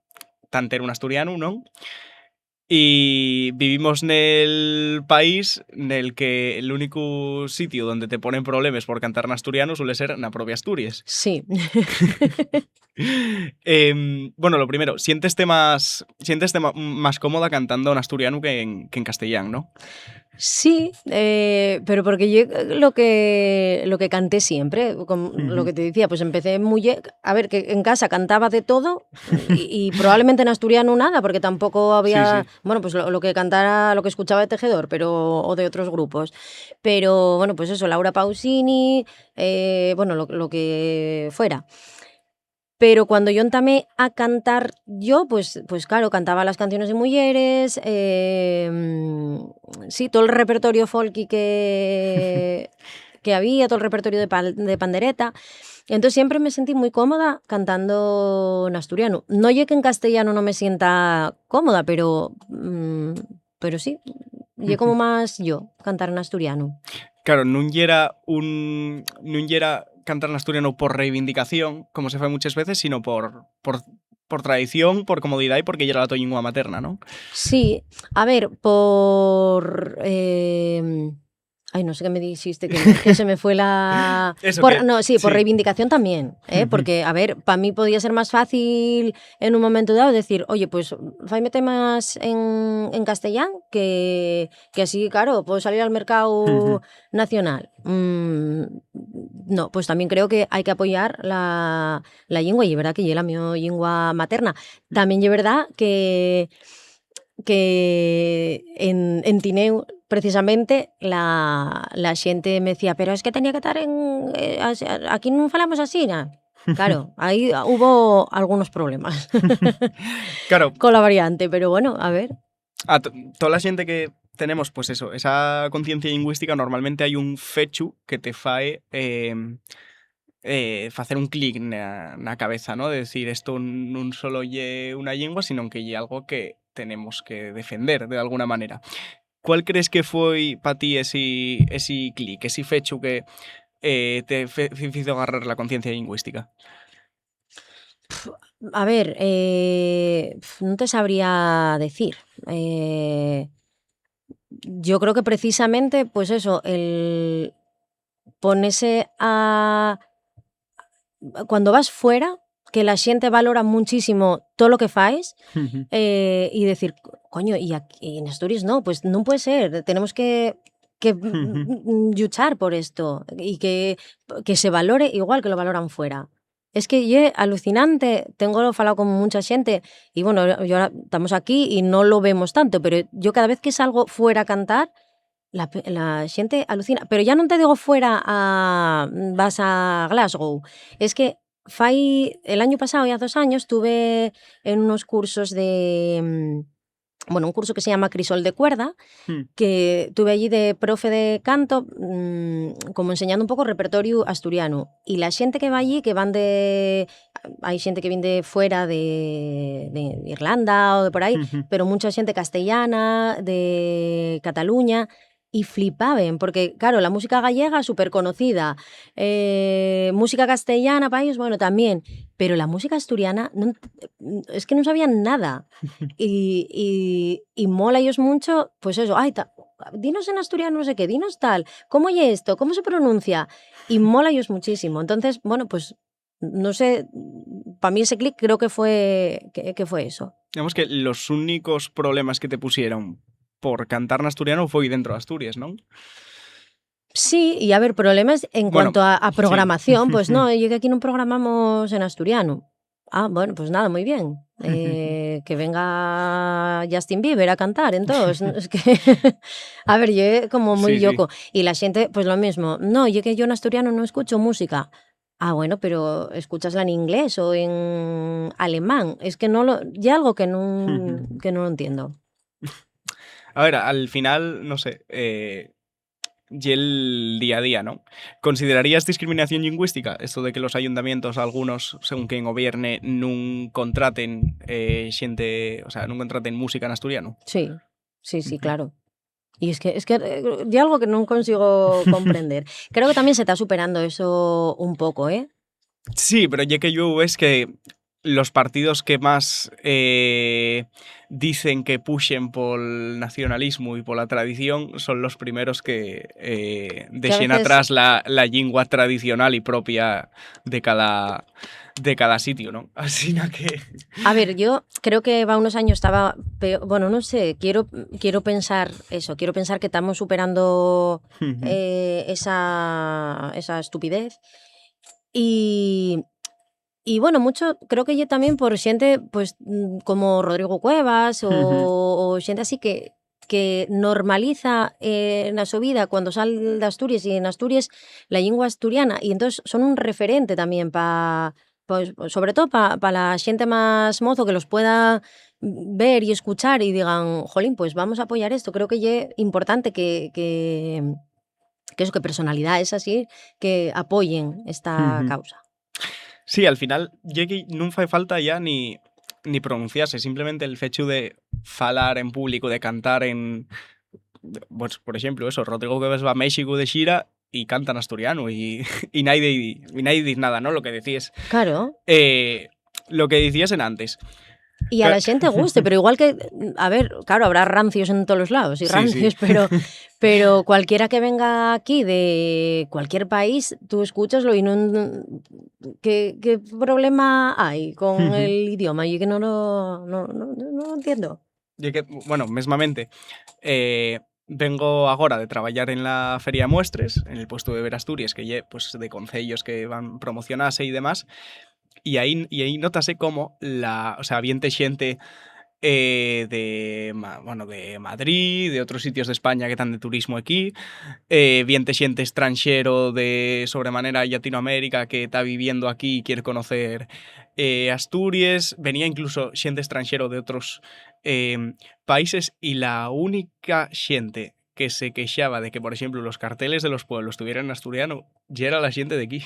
tantero en asturianu, ¿non? Y vivimos nel país nel que l'únicu sitiu donde te ponen problemes por cantar n'asturianu suele ser na propia Asturies. Sí. Em, bueno, lo primero, siénteste más, siénteste ma-, más cómoda cantando en asturianu que en, que en castellán, ¿no? Sí, eh, pero porque ye lo que, lo que canté siempre, con lo que te decía, pues empecé muyer, a ver, que en casa cantaba de todo y, y probablemente en asturiano nada, porque tampoco había, Sí, sí. bueno, pues lo, lo que cantara, lo que escuchaba de Tejedor, pero, o de otros grupos. Pero, bueno, pues eso, Laura Pausini, eh, bueno, lo, lo que fuera. Pero cuando yo entamé a cantar yo, pues, pues claro, cantaba las canciones de mujeres, eh, mm, sí, todo el repertorio folky que, que había, todo el repertorio de, pal- de pandereta. Entonces siempre me sentí muy cómoda cantando en asturiano. No llegué en castellano, no me sienta cómoda, pero, mm, pero sí, llegué como más yo cantar en asturiano. Claro, nun yera un nun yera cantar en asturiano por reivindicación, como se fai muchas veces, sino por, por, por tradición, por comodidad y porque yera la to llingua materna, ¿no? Sí, a ver, por... eh, Ay, no sé qué me dijiste, que, que se me fue la... Eso Por- que- no, sí, por sí. Reivindicación también, ¿eh? Ujú. Porque, a ver, para mí podía ser más fácil en un momento dado decir, oye, pues fáime temas en, en castellán, que, que así, claro, puedo salir al mercado Ujú. nacional. Mm, no, pues también creo que hay que apoyar la, la lingua, y es verdad que ye la mi lingua materna. También es verdad que que en, en Tineu, precisamente, la, la xente me decía, pero es que tenía que estar en... eh, as- aquí nun falamos asina. Claro, ahí hubo algunos problemas Claro, con la variante, pero bueno, a ver. a to- toda la xente que tenemos, pues eso, esa conciencia lingüística, normalmente hai un fechu que te fae eh, eh, facer un clic na, na cabeza, ¿no? De decir, esto nun solo ye una llingua, sino que ye algo que tenemos que defender de alguna manera. ¿Cuál crees que foi pa ti esi, esi clic, esi fechu que eh, te fe- fizo agarrar la conciencia lingüística? A ver, eh, pf, no te sabría decir. Eh, yo creo que precisamente, pues eso, el ponerse a... Cuando vas fuera, que la xente valora muchísimo todo lo que faes, eh, y decir, coño, y aquí, en Asturias no, pues no puede ser, tenemos que, que mm, luchar por esto y que, que se valore igual que lo valoran fuera. Es que ye alucinante, tengo falado con mucha xente y bueno, yo ahora estamos aquí y no lo vemos tanto, pero yo cada vez que salgo fuera a cantar, la, pe- la xente alucina. Pero ya no te digo fuera a, vas a Glasgow, es que fai, el año pasado, ya dos años, estuve en unos cursos de, mm, bueno, un curso que se llama Crisol de Cuerda, Hmm. que tuve allí de profe de canto, mm, como enseñando un poco repertorio asturiano. Y la xente que va allí, que van de... Hay xente que viene de fuera, de, de Irlanda o de por ahí, Ujú. pero mucha xente castellana, de Cataluña, y flipaben, porque, claro, la música gallega súper conocida, eh, música castellana para ellos, bueno, también, pero la música asturiana non- es que no sabían nada. Y, y, y mola ellos mucho, pues eso, ay, ta- dinos en asturiano no sé qué, dinos tal, ¿cómo ye esto? ¿Cómo se pronuncia? Y mola ellos muchísimo. Entonces, bueno, pues no sé, para mí ese clic creo que fue, que, que fue eso. Digamos que los únicos problemas que te pusieron por cantar en asturiano foi dentro de Asturias, ¿no? Sí, y a ver, problemas en Bueno, cuanto a, a sí. Programación, pues no, llegué aquí no programamos en asturiano. Ah, bueno, pues nada, muy bien. Eh, que venga Justin Bieber a cantar, entonces. Es que, a ver, yo como muy Sí, sí. Yoko. Y la gente, pues lo mismo. No, yo que yo en asturiano no escucho música. Ah, bueno, pero escúchasla en inglés o en alemán. Es que no lo, ya algo que no, que no lo entiendo. A ver, al final, no sé, eh, y el día a día, ¿no? ¿Considerarías discriminación lingüística esto de que los ayuntamientos, algunos, según quien gobierne, nun contraten eh, xente, o sea, nun contraten música en asturiano? Sí, sí, sí, claro. Y es que es que eh, de algo que no consigo comprender. Creo que también se está superando eso un poco, ¿eh? Sí, pero ya que yo es que los partidos que más eh, dicen que puxen pol nacionalismo y pola tradición son los primeros que eh, dejen veces- atrás la, la lingua tradicional y propia de cada, de cada sitio, ¿no? Asina que... A ver, yo creo que va unos años estaba peor. Bueno, no sé, quiero, quiero pensar eso, quiero pensar que estamos superando eh, esa, esa estupidez. Y, y bueno, mucho, creo que ye también por xente pues, mm, como Rodrigo Cuevas o, o xente así que, que normaliza eh, na so vida cuando sal d'Asturias y en Asturias la llingua asturiana, y entonces son un referente también pa, pues, sobre todo pa, pa la xente más mozo que los pueda ver y escuchar y digan, jolín, pues vamos a apoyar esto. Creo que ye importante que, que, que eso, que personalidades así que apoyen esta causa. Sí, al final, ye que nun fai falta ya ni, ni pronunciase, simplemente el fechu de falar en público, de cantar en, pues, por exemplu, eso, Rodrigo Cuevas va a México de xira y canta en asturiano y, y naide, y naide diz nada, ¿no? Lo que decíes. Claro. Eh, lo que dicías en antes. Y a la xente guste, pero igual que, a ver, claro, habrá rancios en todos los lados, y Sí, rancios, sí. pero, pero cualquiera que venga aquí de cualquier país, tú escúchaslo y no... ¿Qué, qué problema hay con Ujú. El idioma? Yo que no lo, no, no, no lo entiendo. Ye que, bueno, mesmamente, eh, vengo agora de trabayar en la Feria de Muestres, en el puestu de Ver Asturias, que ye, pues, de concellos que van promocionase y demás, y ahí, y ahí nótase como la, o sea, viente xente eh, de, Ma- bueno, de Madrid, de otros sitios de España que tán de turismo aquí, eh, viente xente estranxero de sobremanera Latinoamérica que ta viviendo aquí y quier conocer eh, Asturias, venía incluso xente estranxero de otros eh, países, y la única xente que se quexaba de que, por exemplu, los carteles de los pueblos tuvieran asturiano, yera la xente de aquí.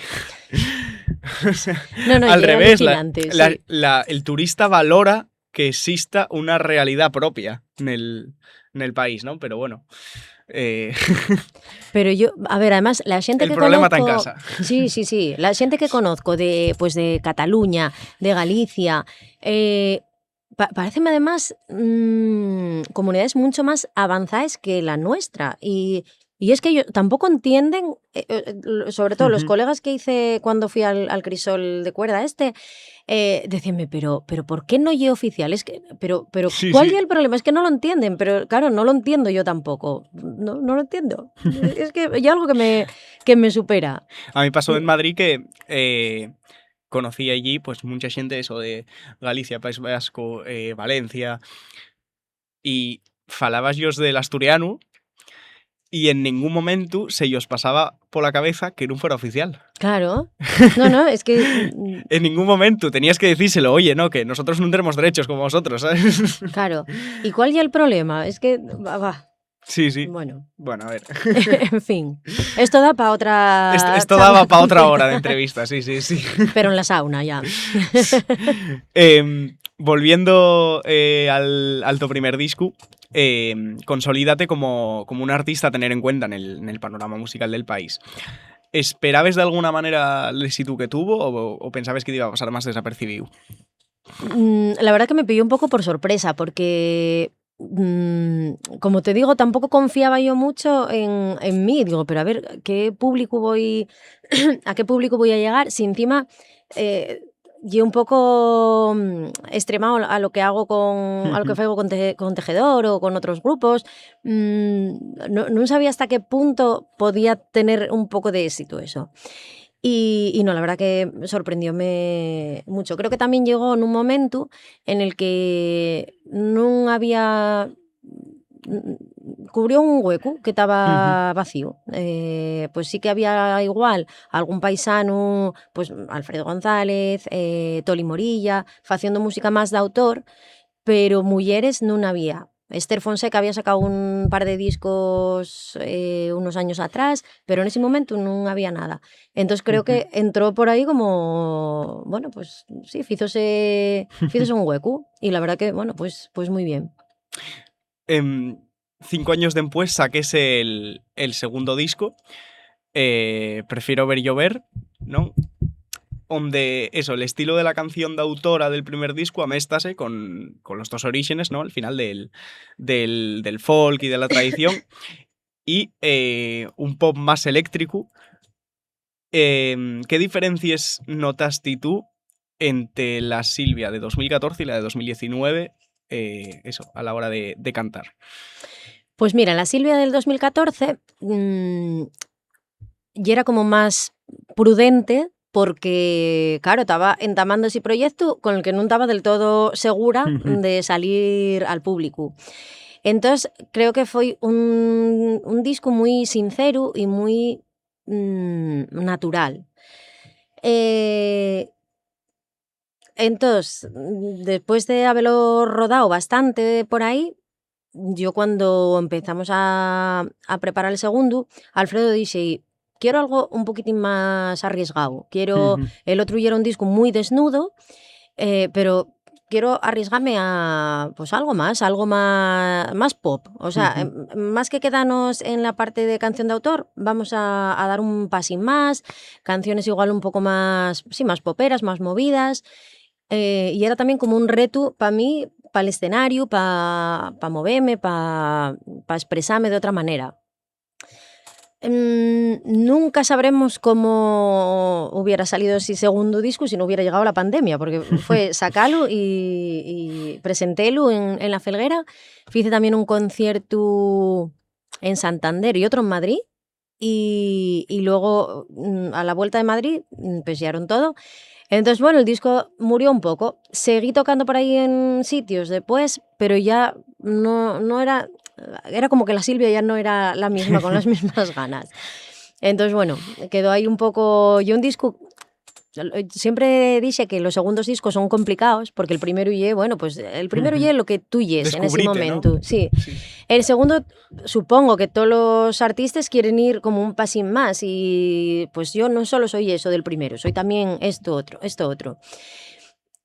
O sea, No, no, al ye revés, la, alucinante, la- sí. la- el turista valora que exista una realidad propia nel, nel país, ¿no? Pero bueno. Eh, Pero yo, a ver, además, la xente El que problema ta en conozco, casa. Sí, sí, sí. La xente que conozco de, pues, de Cataluña, de Galicia, eh, pa- paréceme además mm, comunidades mucho más avanzaes que la nuestra. Y, y es que ellos tampoco entienden, eh, eh, lo- sobre todo los Ujú. colegas que hice cuando fui al, al crisol de cuerda este, eh, decíanme, pero, pero ¿por qué no ye oficial? Es que, pero, pero Sí, ¿cuál sí. ye el problema? Es que no lo entienden, pero claro, no lo entiendo yo tampoco. No, no lo entiendo. Es que hay algo que me, que me supera. A mí pasó en Madrid que eh, conocí allí, pues, mucha xente, eso, de Galicia, País Vasco, eh, Valencia, y falabas-yos del asturianu y en ningún momentu se-yos pasaba pola cabeza que nun fuera oficial. Claro. No, no, es que mm, En ningún momentu tenías que decírselo, oye, no, que nosotros nun tenemos derechos como vosotros, ¿sabes? Claro. ¿Y cuál ye el problema? Es que, va, va. Sí, sí. Bueno, Bueno, a ver. En fin. Esto da para otra Esto, esto charla daba para otra completa. Hora de entrevista, sí, sí, sí. Pero en la sauna ya. Em, volviendo eh, al, al to primer discu, em, consolídate como, como un artista a tener en cuenta nel, nel panorama musical del país. ¿Esperabes d'alguna manera l'ésitu que tuvo o, o pensabes que iba a pasar más desapercibíu? Mm, la verdad que me pilló un poco por sorpresa, porque, mm, como te digo, tampoco confiaba yo mucho en, en mí. Digo, pero a ver, ¿qué público voy, a qué público voy a llegar? Si encima eh, ye un poco mm, extremado a lo que hago con, a lo que Ujú. faigo con, Teje- con Tejedor o con otros grupos. Mm, no, no sabía hasta qué punto podía tener un poco de éxito eso. Y, y no, la verdad que sorprendióme mucho. Creo que también llegó en un momento en el que no había mm, cubrió un hueco que estaba vacío. Eh, pues sí que había igual algún paisano, pues Alfredo González, eh, Toli Morilla, haciendo música más de autor, pero mujeres no había. Esther Fonseca había sacado un par de discos eh, unos años atrás, pero en ese momento no había nada. Entonces creo que entró por ahí como, bueno, pues sí, fízose, fízose un hueco y la verdad que, bueno, pues, pues muy bien. Em, cinco años dempués saquese el, el segundo disco, eh, Prefiero ver llover, ¿no? Onde, eso, el estilo de la canción d'autora del primer disco améstase con, con los tos oríxenes, ¿no? Al final del, del, del folk y de la tradición. Y eh, un pop más eléctrico. Em, ¿qué diferencies notas ti tú ente la Silvia de dos mil catorce y la de dos mil diecinueve, eh, eso, a la hora de, de cantar? Pues mira, la Silvia del dos mil catorce, mm, yera como más prudente porque, claro, taba entamando ese proyectu con el que nun taba del todo segura, ujú, de salir al públicu. Entós, creo que foi un, un discu mui sinceru y mui, mm, natural. Eh, entós, después de habelo rodao bastante por aí, yo cuando empezamos a, a preparar el segundu, Alfredo dixe, "Quiero algo un poquitín más arriesgao. Quiero", ujú, el otro yera un disco muy desnudo, eh, pero quiero arriesgarme a, pues, algo más, algo más, más pop. O sea, ujú, em, más que quedarnos en la parte de canción de autor, vamos a, a dar un pasín más, canciones igual un poco más, sí, más poperas, más movidas. Eh, y era también como un retu pa mí, pal escenariu, pa, pa moveme, pa, pa espresame d'otra manera. Mm, nunca sabremos cómo hubiera salido ese segundo disco si no hubiera llegado la pandemia, porque fue sacalu y, y presentelu en, en La Felguera. Fice también un concierto en Santander y otro en Madrid. Y, y luego, mm, a la vuelta de Madrid, mm, pesearon todo. Entonces, bueno, el disco murió un poco. Seguí tocando por ahí en sitios después, pero ya no, no era, era como que la Silvia ya no era la misma, con las mismas ganas. Entonces, bueno, quedó ahí un poco. Y un disco, siempre dixe que los segundos discos son complicados, porque el primero ye, bueno, pues el primero, ujú, ye lo que tú yes en ese, descubrite, ¿no? Momento. Sí. Sí. El segundo, supongo que todos los artistas quieren ir como un pasín más y, pues, yo no solo soy eso del primero, soy también esto otro, esto otro.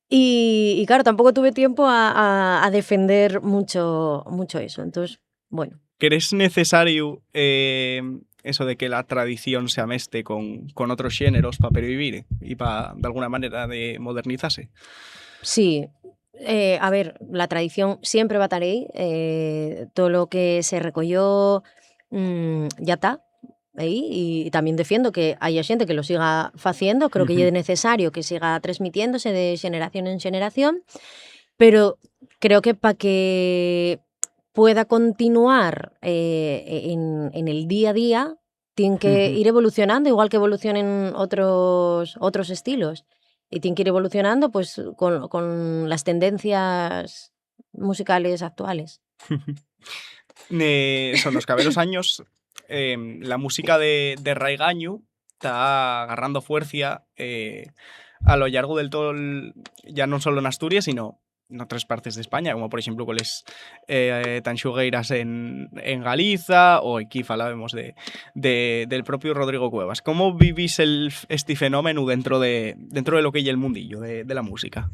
Y, y claro, tampoco tuve tiempo a, a, a defender mucho, mucho eso. Entonces, bueno. ¿Crees necesario, eh, eso de que la tradición se ameste con, con otros géneros pa pervivir y pa, de alguna manera, de modernizarse? Sí. Eh, a ver, la tradición siempre va a tar ahí. Eh, todo lo que se recogió, mm, ya ta ahí. Y, y también defiendo que haya gente que lo siga faciendo. Creo que, ujú, ye necesario que siga transmitiéndose de generación en generación, pero creo que pa que pueda continuar, eh, en, en el día a día, tien que, ujú, ir evolucionando, igual que evolucionen otros, otros estilos. Y tien que ir evolucionando, pues, con, con las tendencias musicales actuales. Ne, eso, nos caberos años, em, la música de, de raigañu ta agarrando fuercia, eh, a lo llargo del todo el, ya non solo en Asturias, sino en otras partes de España, como por exemplu coles, eh, tanxugueiras en, en Galiza, o equí falábemos de, de, del propio Rodrigo Cuevas. ¿Cómo vivís el f-, esti fenómenu dentro de, dentro de lo que ye el mundillo de, de la música?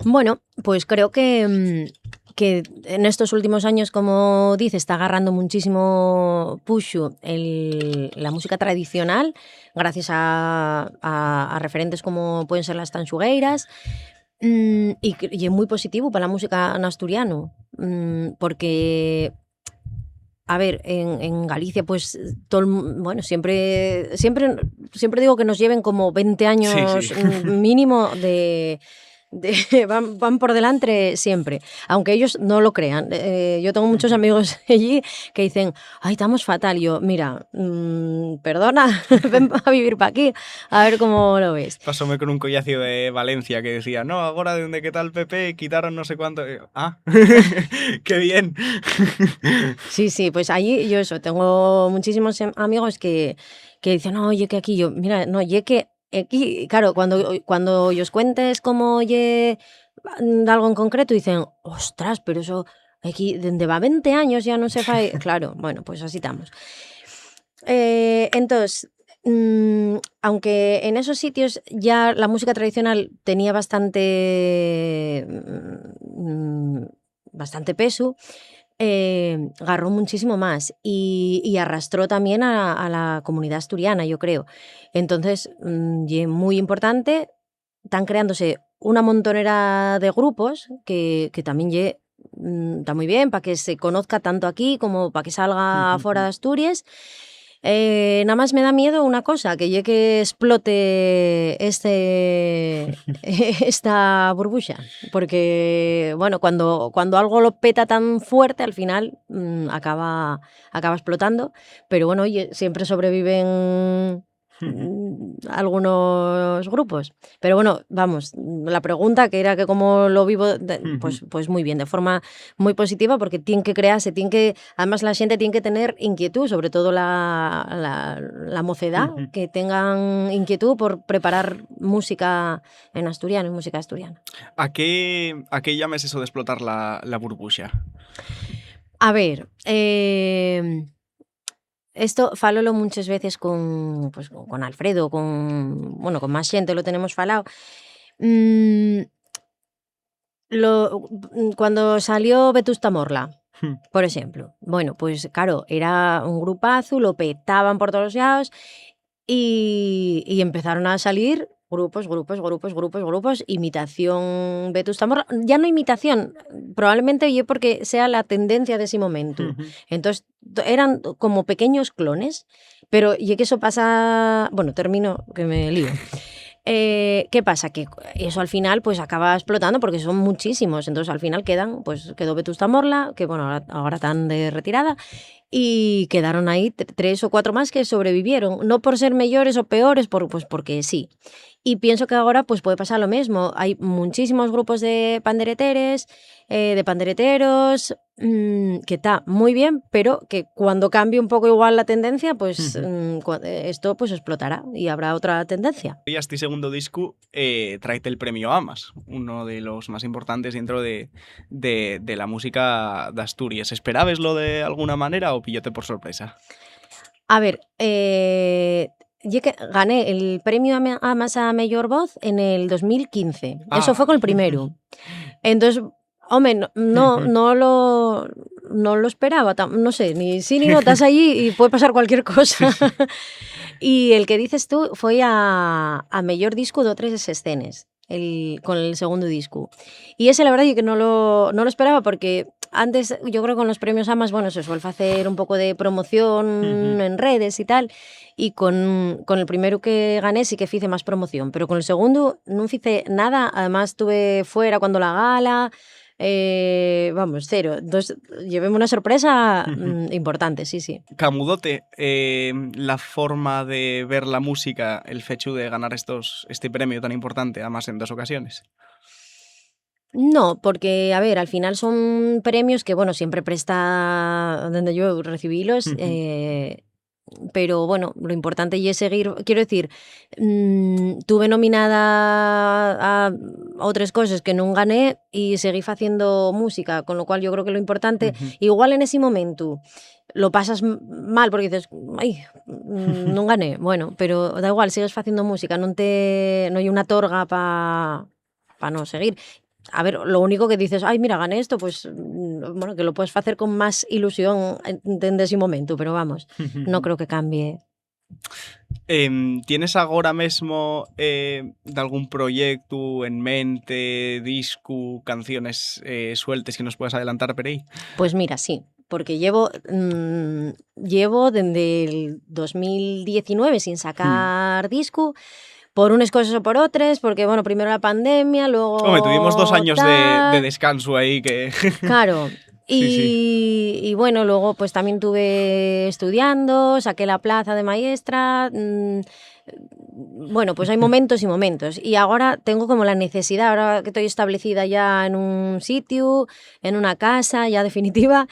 Bueno, pues creo que, mm, que en estos últimos años, como dices, está agarrando muchísimo puxu el, la música tradicional, gracias a, a, a referentes como pueden ser las tanxugueiras. Mm, y que, y ye mui positivo pa la música n'asturianu, mm, porque, a ver, en, en Galicia, pues, tol mu-, bueno, siempre, siempre, siempre digo que nos lleven como veinte años, sí, sí, mm, mínimo de, de, van, van por delante siempre, aunque ellos no lo crean. Eh, yo tengo muchos, ujú, amigos allí que dicen, "Ay, estamos fatal". Y yo, "Mira, mm, perdona, ven a vivir pa aquí, a ver cómo lo ves". Pasóme con un collacio de Valencia que decía, "No, agora dende que tal P P quitaron no sé cuánto". Y yo, "Ah, qué bien". Sí, sí, pues allí yo eso, tengo muchísimos em-, amigos que, que dicen, "No, oye, que aquí". Yo, "Mira, no, ye que aquí", claro, cuando, cuando ellos cuentes cómo ye, mm, algo en concreto, dicen, "Ostras, pero eso, aquí, dende va veinte años ya no se fai". Claro, bueno, pues así estamos. Eh, entós, mm, aunque en esos sitios ya la música tradicional tenía bastante, mm, bastante pesu, eh, garró muchísimo más y, y arrastró también a, a la comunidad asturiana, yo creo. Entonces, mm, ye muy importante, están creándose una montonera de grupos que, que también ye, mm, está muy bien para que se conozca tanto aquí como para que salga, ujú, fuera de Asturias. Eh, nada más me da miedo una cosa, que ye que explote este, esta burbuxa, porque, bueno, cuando, cuando algo lo peta tan fuerte, al final, mm, acaba, acaba explotando, pero bueno, oye, siempre sobreviven, mm, algunos grupos. Pero bueno, vamos, la pregunta que era que cómo lo vivo, de, pues, pues muy bien, de forma muy positiva, porque tien que crease, tien que, además la xente tien que tener inquietud, sobre todo la, la, la mocedá, que tengan inquietud por preparar música en asturiano, en música asturiana. ¿A qué, a qué llames eso de explotar la, la burbuxa? A ver, eh, esto fálolo munches veces con, pues, con Alfredo, con, bueno, con más xente lo tenemos falao. Mm, lo, mm, cuando salió Vetusta Morla, por exemplu, bueno, pues, claro, era un grupazu, lo petaban por todos lados y, y empezaron a salir grupos, grupos, grupos, grupos, grupos, imitación Vetusta Morla. Ya no imitación, probablemente ye porque sea la tendencia de ese momento. Entonces, to-, eran como pequeños clones, pero ye que eso pasa, bueno, termino, que me lío. Eh, ¿qué pasa? Que eso al final, pues, acaba explotando porque son muchísimos. Entonces, al final quedan, pues, quedó Vetusta Morla, que, bueno, ahora, ahora tan de retirada, y quedaron ahí t-, tres o cuatro más que sobrevivieron, no por ser meyores o peores, por, pues, porque sí. Y pienso que ahora, pues, puede pasar lo mismo. Hay muchísimos grupos de pandereteres, eh, de pandereteros, mm, que ta muy bien, pero que cuando cambie un poco igual la tendencia, pues, mm, cua-, eh, esto, pues, explotará y habrá otra tendencia. Y este segundo disco, eh, tráete el premio Amas, uno de los más importantes dentro de, de, de la música de Asturias. ¿Esperabes lo de alguna manera o pillóte por sorpresa? A ver, eh, ye que gané el premio a me-, a más a meyor voz en el dos mil quince. Eso fue con el primero. Entonces, home, no, no, no lo, no lo esperaba, tam-, no sé, ni sí ni no, estás allí y puede pasar cualquier cosa. Y el que dices tú fue a, a meyor disco d'otres escenes, el, con el segundo disco. Y ese, la verdad, ye que no lo, no lo esperaba porque antes, yo creo que con los premios Amas, bueno, se suele hacer un poco de promoción en redes y tal, y con, con el primero que gané sí que hice más promoción, pero con el segundo no hice nada, además estuve fuera cuando la gala, eh, vamos, cero. Entonces, llevéme una sorpresa, mm, importante, sí, sí. ¿Camudote, eh, la forma de ver la música, el fechu de ganar estos, este premio tan importante, además en dos ocasiones? No, porque, a ver, al final son premios que, bueno, siempre presta dende yo recibilos, eh, pero, bueno, lo importante ye seguir, quiero decir, mm, tuve nominada a, a otras cosas que no gané y seguí haciendo música, con lo cual yo creo que lo importante, igual en ese momento lo pasas m-, mal porque dices, "Ay, mm, no gané". Bueno, pero da igual, sigues haciendo música, no te, no hay una torga pa, pa no seguir. A ver, lo único que dices, "Ay, mira, gané esto", pues, mm, bueno, que lo puedes hacer con más ilusión en, en ese momento, pero vamos, no creo que cambie. Em, ¿tienes agora mesmo, eh, d'algún proyectu en mente, discu, canciones, eh, sueltes que nos puedas adelantar per ehí? Pues mira, sí, porque llevo, mm, llevo dende el dos mil diecinueve sin sacar discu, por unes coses o por otres, porque, bueno, primero la pandemia, luego... Home, tuvimos dos años de, tal. De descanso ahí que... Claro. Sí, sí. Y, y bueno, luego, pues, también tuve estudiando, saqué la plaza de maestra, mm, bueno, pues hay momentos y momentos. Y ahora tengo como la necesidad, ahora que estoy establecida ya en un sitio, en una casa ya definitiva,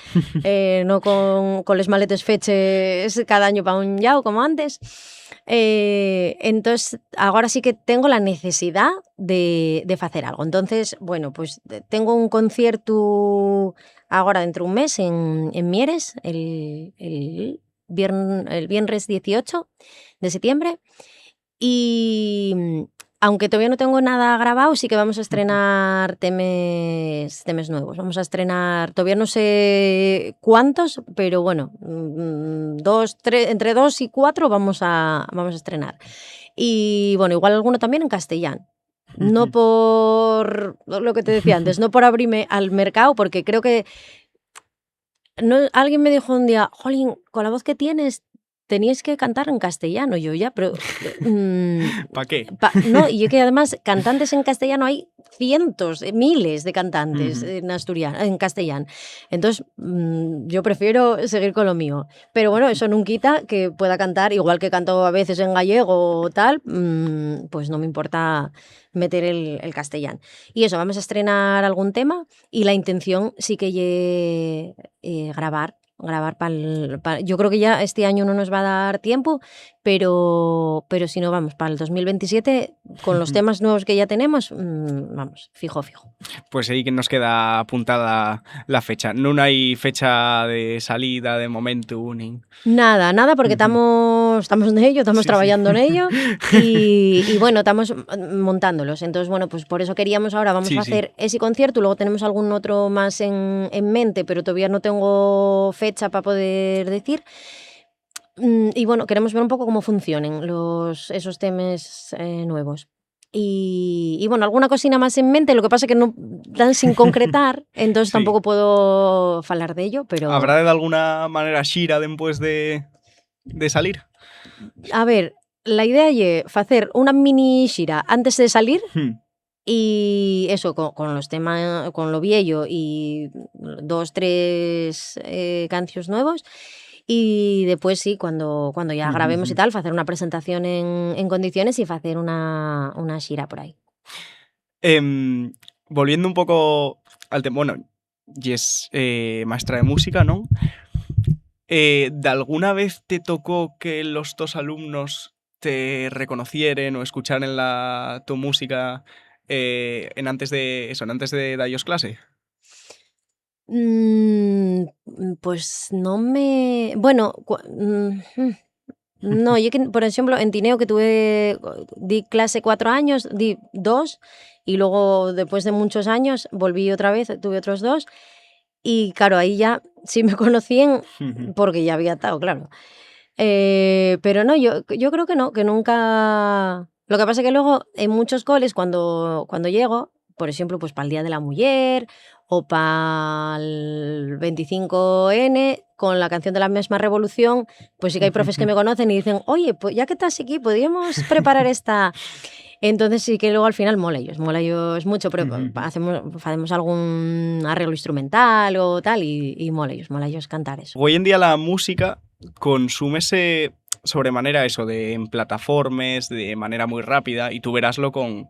eh, no con, con les maletes feches cada año pa un llau como antes. Eh, entonces, ahora sí que tengo la necesidad de, de facer algo. Entonces, bueno, pues, eh, tengo un conciertu agora dentro un mes en, en Mieres, el, el viern-, el viernes dieciocho de septiembre. Y, mm, aunque todavía no tengo nada grabado, sí que vamos a estrenar temes, temes nuevos. Vamos a estrenar, todavía no sé cuántos, pero bueno, mm, dos, tres, entre dos y cuatro vamos a, vamos a estrenar. Y, bueno, igual alguno también en castellano. No por lo que te decía antes, no por abrirme al mercado, porque creo que no, alguien me dijo un día, "Jolín, con la voz que tienes, teníes que cantar en castellano. Yo, ya, pero, mm, ¿pa qué? Pa-, no, y es que además cantantes en castellano hay cientos, eh, miles de cantantes, ujú, en asturiano, en castellano. Entonces, mm, yo prefiero seguir con lo mío. Pero bueno, eso nun quita que pueda cantar, igual que canto a veces en gallego o tal, mm, pues no me importa meter el, el castellano. Y eso, vamos a estrenar algún tema y la intención sí que ye, eh, grabar, grabar pa'l, pa-, yo creo que ya este año no nos va a dar tiempo, pero, pero si no, vamos, pa'l dos mil veintisiete, con los temas nuevos que ya tenemos, mm, vamos, fijo, fijo. Pues ahí que nos queda apuntada la fecha. Nun hai fecha de salida de momento, nin... Nada, nada, porque estamos, estamos en ello, estamos trabajando en ello y, y bueno, estamos montándolos. Entonces, bueno, pues por eso queríamos ahora, vamos a hacer ese concierto, luego tenemos algún otro más en, en mente, pero todavía no tengo fecha para poder decir. Mm, y bueno, queremos ver un poco cómo funcionen los, esos temas, eh, nuevos. Y, y bueno, alguna cosina más en mente, lo que pasa que no dan sin concretar, entonces sí, tampoco puedo falar de ello, pero... ¿Habrá de alguna manera xira después de, de salir? A ver, la idea ye facer una mini xira antes de salir. Hmm. Y eso, con, con los temas, con lo viejo y dos, tres, eh, canciones nuevos. Y después sí, cuando, cuando ya grabemos y tal, hacer una presentación en, en condiciones y hacer una, una xira por ahí. Em, volviendo un poco al tema, bueno, y es, eh, maestra de música, ¿no? Eh, ¿de alguna vez te tocó que los tos alumnos te reconocieren o escucharen la to música, eh, en antes de eso, en antes de dallos clase? Mm, pues no me, bueno, cua-, mm, mm. No, yo que, por ejemplo, en Tineo que tuve, di clase cuatro años, di dos, y luego después de muchos años volví otra vez, tuve otros dos, y claro, ahí ya sí me conocían porque ya había estado, claro. Eh, pero no, yo, yo creo que no, que nunca... Lo que pasa que luego en muchos coles, cuando, cuando llego, por ejemplo, pues pa'l Día de la Muyer o pa'l veinticinco N, con la canción de la mesma revolución, pues sí que hay profes que me conocen y dicen, "Oye, pues ya que estás aquí, podríamos preparar esta". Entonces sí que luego al final mola ellos, mola ellos mucho, pero hacemos, hacemos algún arreglo instrumental o tal y, y mola ellos, mola ellos cantar eso. Hoy en día la música consúmese sobremanera eso, de, en plataformes, de manera muy rápida, y tú veráslo con,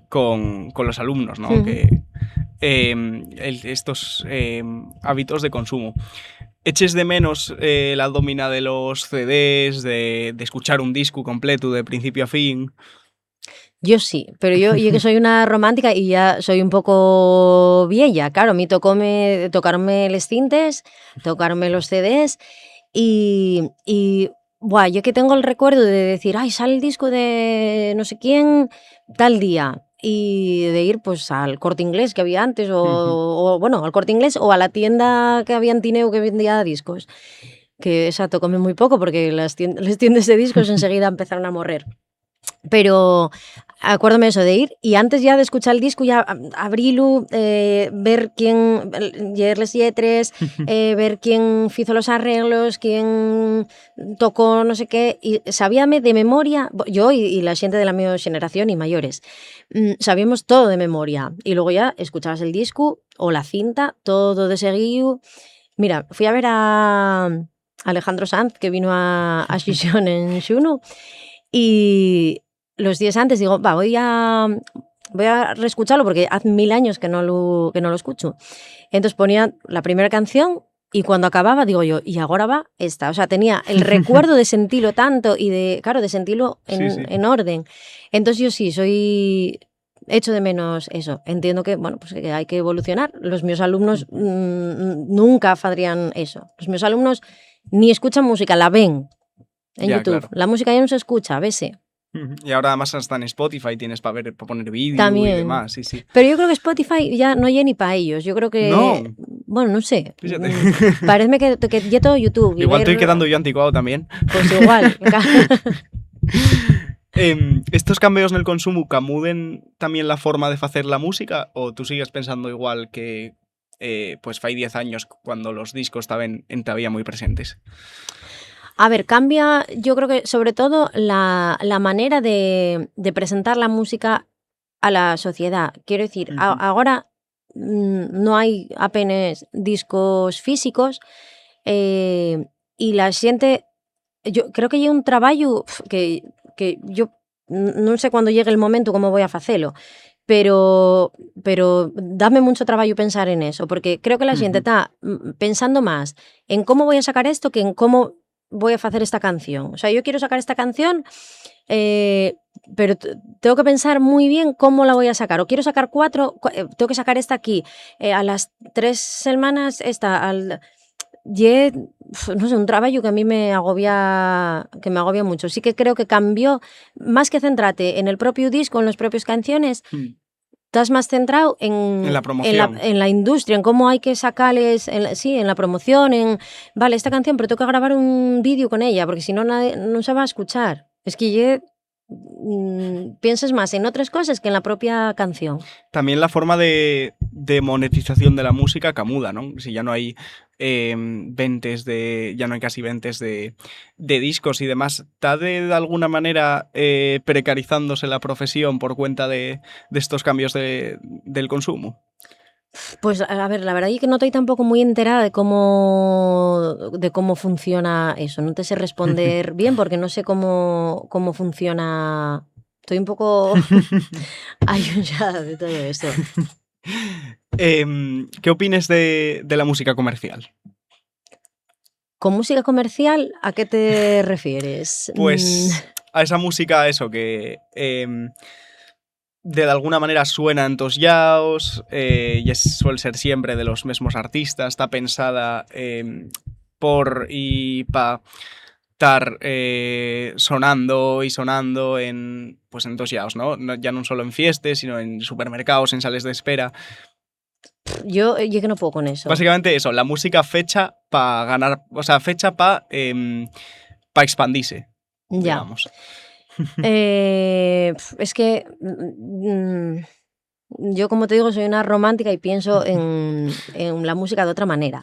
con, con los alumnos, ¿no? Que, em, el, estos, em, hábitos de consumo. ¿Eches de menos, eh, la domina de los C Ds, de, de escuchar un disco completo de principio a fin? Yo sí, pero yo, yo que soy una romántica y ya soy un poco vieja, claro, a mí tocóme, tocarme les cintes, tocarme los C Ds y, y, buah, yo que tengo el recuerdo de decir, "Ay, sale el disco de no sé quién tal día", y de ir, pues, al Corte Inglés que había antes, o, o, bueno, al Corte Inglés o a la tienda que había en Tineo que vendía discos. Que esa tocóme muy poco porque las tien-, les tiendes de discos enseguida empezaron a morrer. Pero acuérdome eso de ir y antes ya de escuchar el disco, ya ab-, abrilu, eh, ver quién, leer les lletres, eh, ver quién fizo los arreglos, quién tocó no sé qué, y sabíame de memoria, bo-, yo y, y la xente de la mi xeneración y mayores, mm, sabíamos todo de memoria. Y luego ya escuchabas el disco o la cinta, todo de seguiu. Mira, fui a ver a Alejandro Sanz, que vino a, a Xixón en xunu, y los días antes digo, "Va, voy a, voy a reescucharlo porque hace mil años que no lo, que no lo escucho". Entonces ponía la primera canción y cuando acababa digo yo, "Y agora va esta". O sea, tenía el recuerdo de sentilo tanto y de, claro, de sentilo en, sí, sí, en orden. Entonces yo sí, soy, echo de menos eso. Entiendo que, bueno, pues que hay que evolucionar. Los míos alumnos, mm, nunca fadrían eso. Los míos alumnos ni escuchan música, la ven en YouTube. Ya, claro. La música ya no se escucha, a veces. Ujú. Y ahora además hasta en Spotify tienes pa ver, pa poner vídeo y demás, sí, sí. Pero yo creo que Spotify ya no ye ni pa ellos. Yo creo que, no, bueno, no sé. Fíjate. Mm, parece que, que ye todo YouTube. Igual estoy quedando yo anticuado también. Pues igual. Em, ¿estos cambios en el consumo camuden también la forma de facer la música o tú sigues pensando igual que, eh, pues fai diez años cuando los discos estaban en todavía muy presentes? A ver, cambia, yo creo que sobre todo la, la manera de, de presentar la música a la sociedad. Quiero decir, a- Ujú. Ahora, mm, no hay apenas discos físicos, eh, y la gente, yo creo que hay un trabajo que, que yo n- nun sé cuándo llegue el momentu cómo voy a facelo, pero, pero dame muncho trabayu pensar en eso, porque creo que la xente Ujú. ta, mm, pensando más en cómo voy a sacar esto que en cómo voy a facer esta canción. O sea, yo quiero sacar esta canción, eh, pero t- tengo que pensar muy bien cómo la voy a sacar. O quiero sacar cuatro, cu- eh, tengo que sacar esta aquí, eh, a las tres semanas, esta, al, ye, uf, no sé, un trabayu que a mí me agobia, que me agobia mucho. Sí que creo que cambió, más que centrarte en el propio disco, en los propios canciones, Hmm. Estás más centrado en, En la en la, promoción. En la industria, en cómo hay que sacarles, en la- sí, en la promoción, en, vale, esta canción, pero tengo que grabar un vídeo con ella, porque si no, nadie, no se va a escuchar. Es que ye, mm, pienses más en otras cosas que en la propia canción. También la forma de, de monetización de la música camuda, ¿no? Si ya no hay, eh, ventes de, ya no hay casi ventes de, de discos y demás, ¿ta de, de alguna manera, eh, precarizándose la profesión por cuenta de, de estos cambios de, del consumo? Pues, a ver, la verdad es que no estoy tampoco muy enterada de cómo, de cómo funciona eso. No te sé responder bien porque no sé cómo, cómo funciona. Estoy un poco ayuyada de todo esto. Em, ¿qué opines de, de la música comercial? ¿Con música comercial a qué te refieres? Pues Mm. A esa música, eso, que, em, de alguna manera suena en tos llaos, eh, y es- suel ser siempre de los mesmos artistas, está pensada, em, por y pa tar, eh, sonando y sonando en, pues, en tos llaos, ¿no? No, ya non solo en fiestes, sino en supermercaos, en sales d'espera. Yo, eh, ye que no puedo con eso. Básicamente eso, la música fecha pa ganar, o sea, fecha pa, em, pa expandise, Ya. digamos. Eh, pf, es que, mm, yo, como te digo, soy una romántica y pienso en, en la música de otra manera.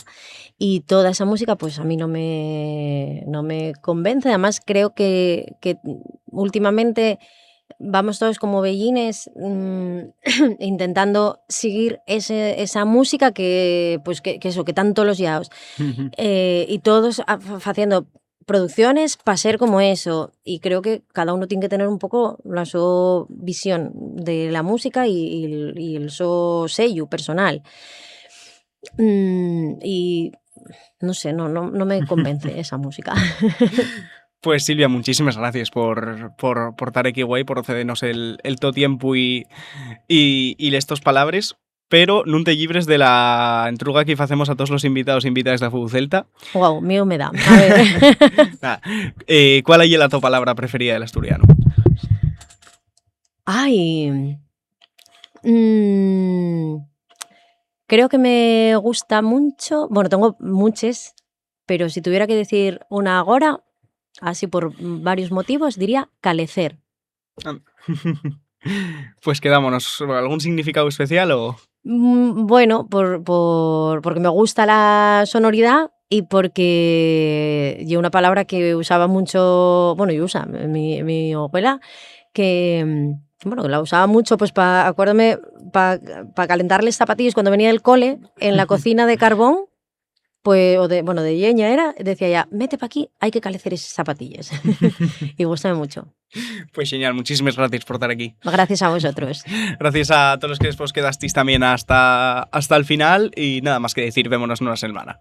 Y toda esa música, pues, a mí no me, no me convence. Además, creo que, que últimamente vamos todos como vellines, mm, intentando seguir ese, esa música que, pues, que, que eso, que tanto los llaos. Ujú. Eh, y todos a- fa- faciendo producciones pa ser como eso. Y creo que cada uno tiene que tener un poco la so visión de la música y, y el, y el so sello personal. Mm, y no sé, no, no, no me convence esa música. Pues, Silvia, muchísimas gracias por, por, por tar aquí, güei, por cedernos el, el to tiempu y, y, y les tos palabres, pero nun te llibres de la entruga que facemos a todos los invitados e invitadas de Fubu Celta. Guau, mío me da. A ver. Nada, eh, ¿cuál ye la to palabra preferida del asturiano? Ay. Mm, creo que me gusta mucho, bueno, tengo muchas, pero si tuviera que decir una agora, así por varios motivos, diría calecer. Ah. Pues quedámonos. ¿Algún significado especial o? Mm, bueno, por, por, porque me gusta la sonoridad y porque ye una palabra que usaba mucho, bueno, y usa mi, mi abuela, que, mm, bueno, que la usaba mucho, pues, pa, acuérdame, pa, pa calentar les zapatilles cuando venía del cole, en la cocina de carbón, pues, o de, bueno, de lleña era, decía ya, "Mete pa aquí, hay que calecer eses zapatilles". Y gústame mucho. Pues genial, muchísimas gracias por tar aquí. Gracias a vosotros. Gracias a todos los que vos quedasteis también hasta, hasta el final. Y nada más que decir, vémonos nuna selmana.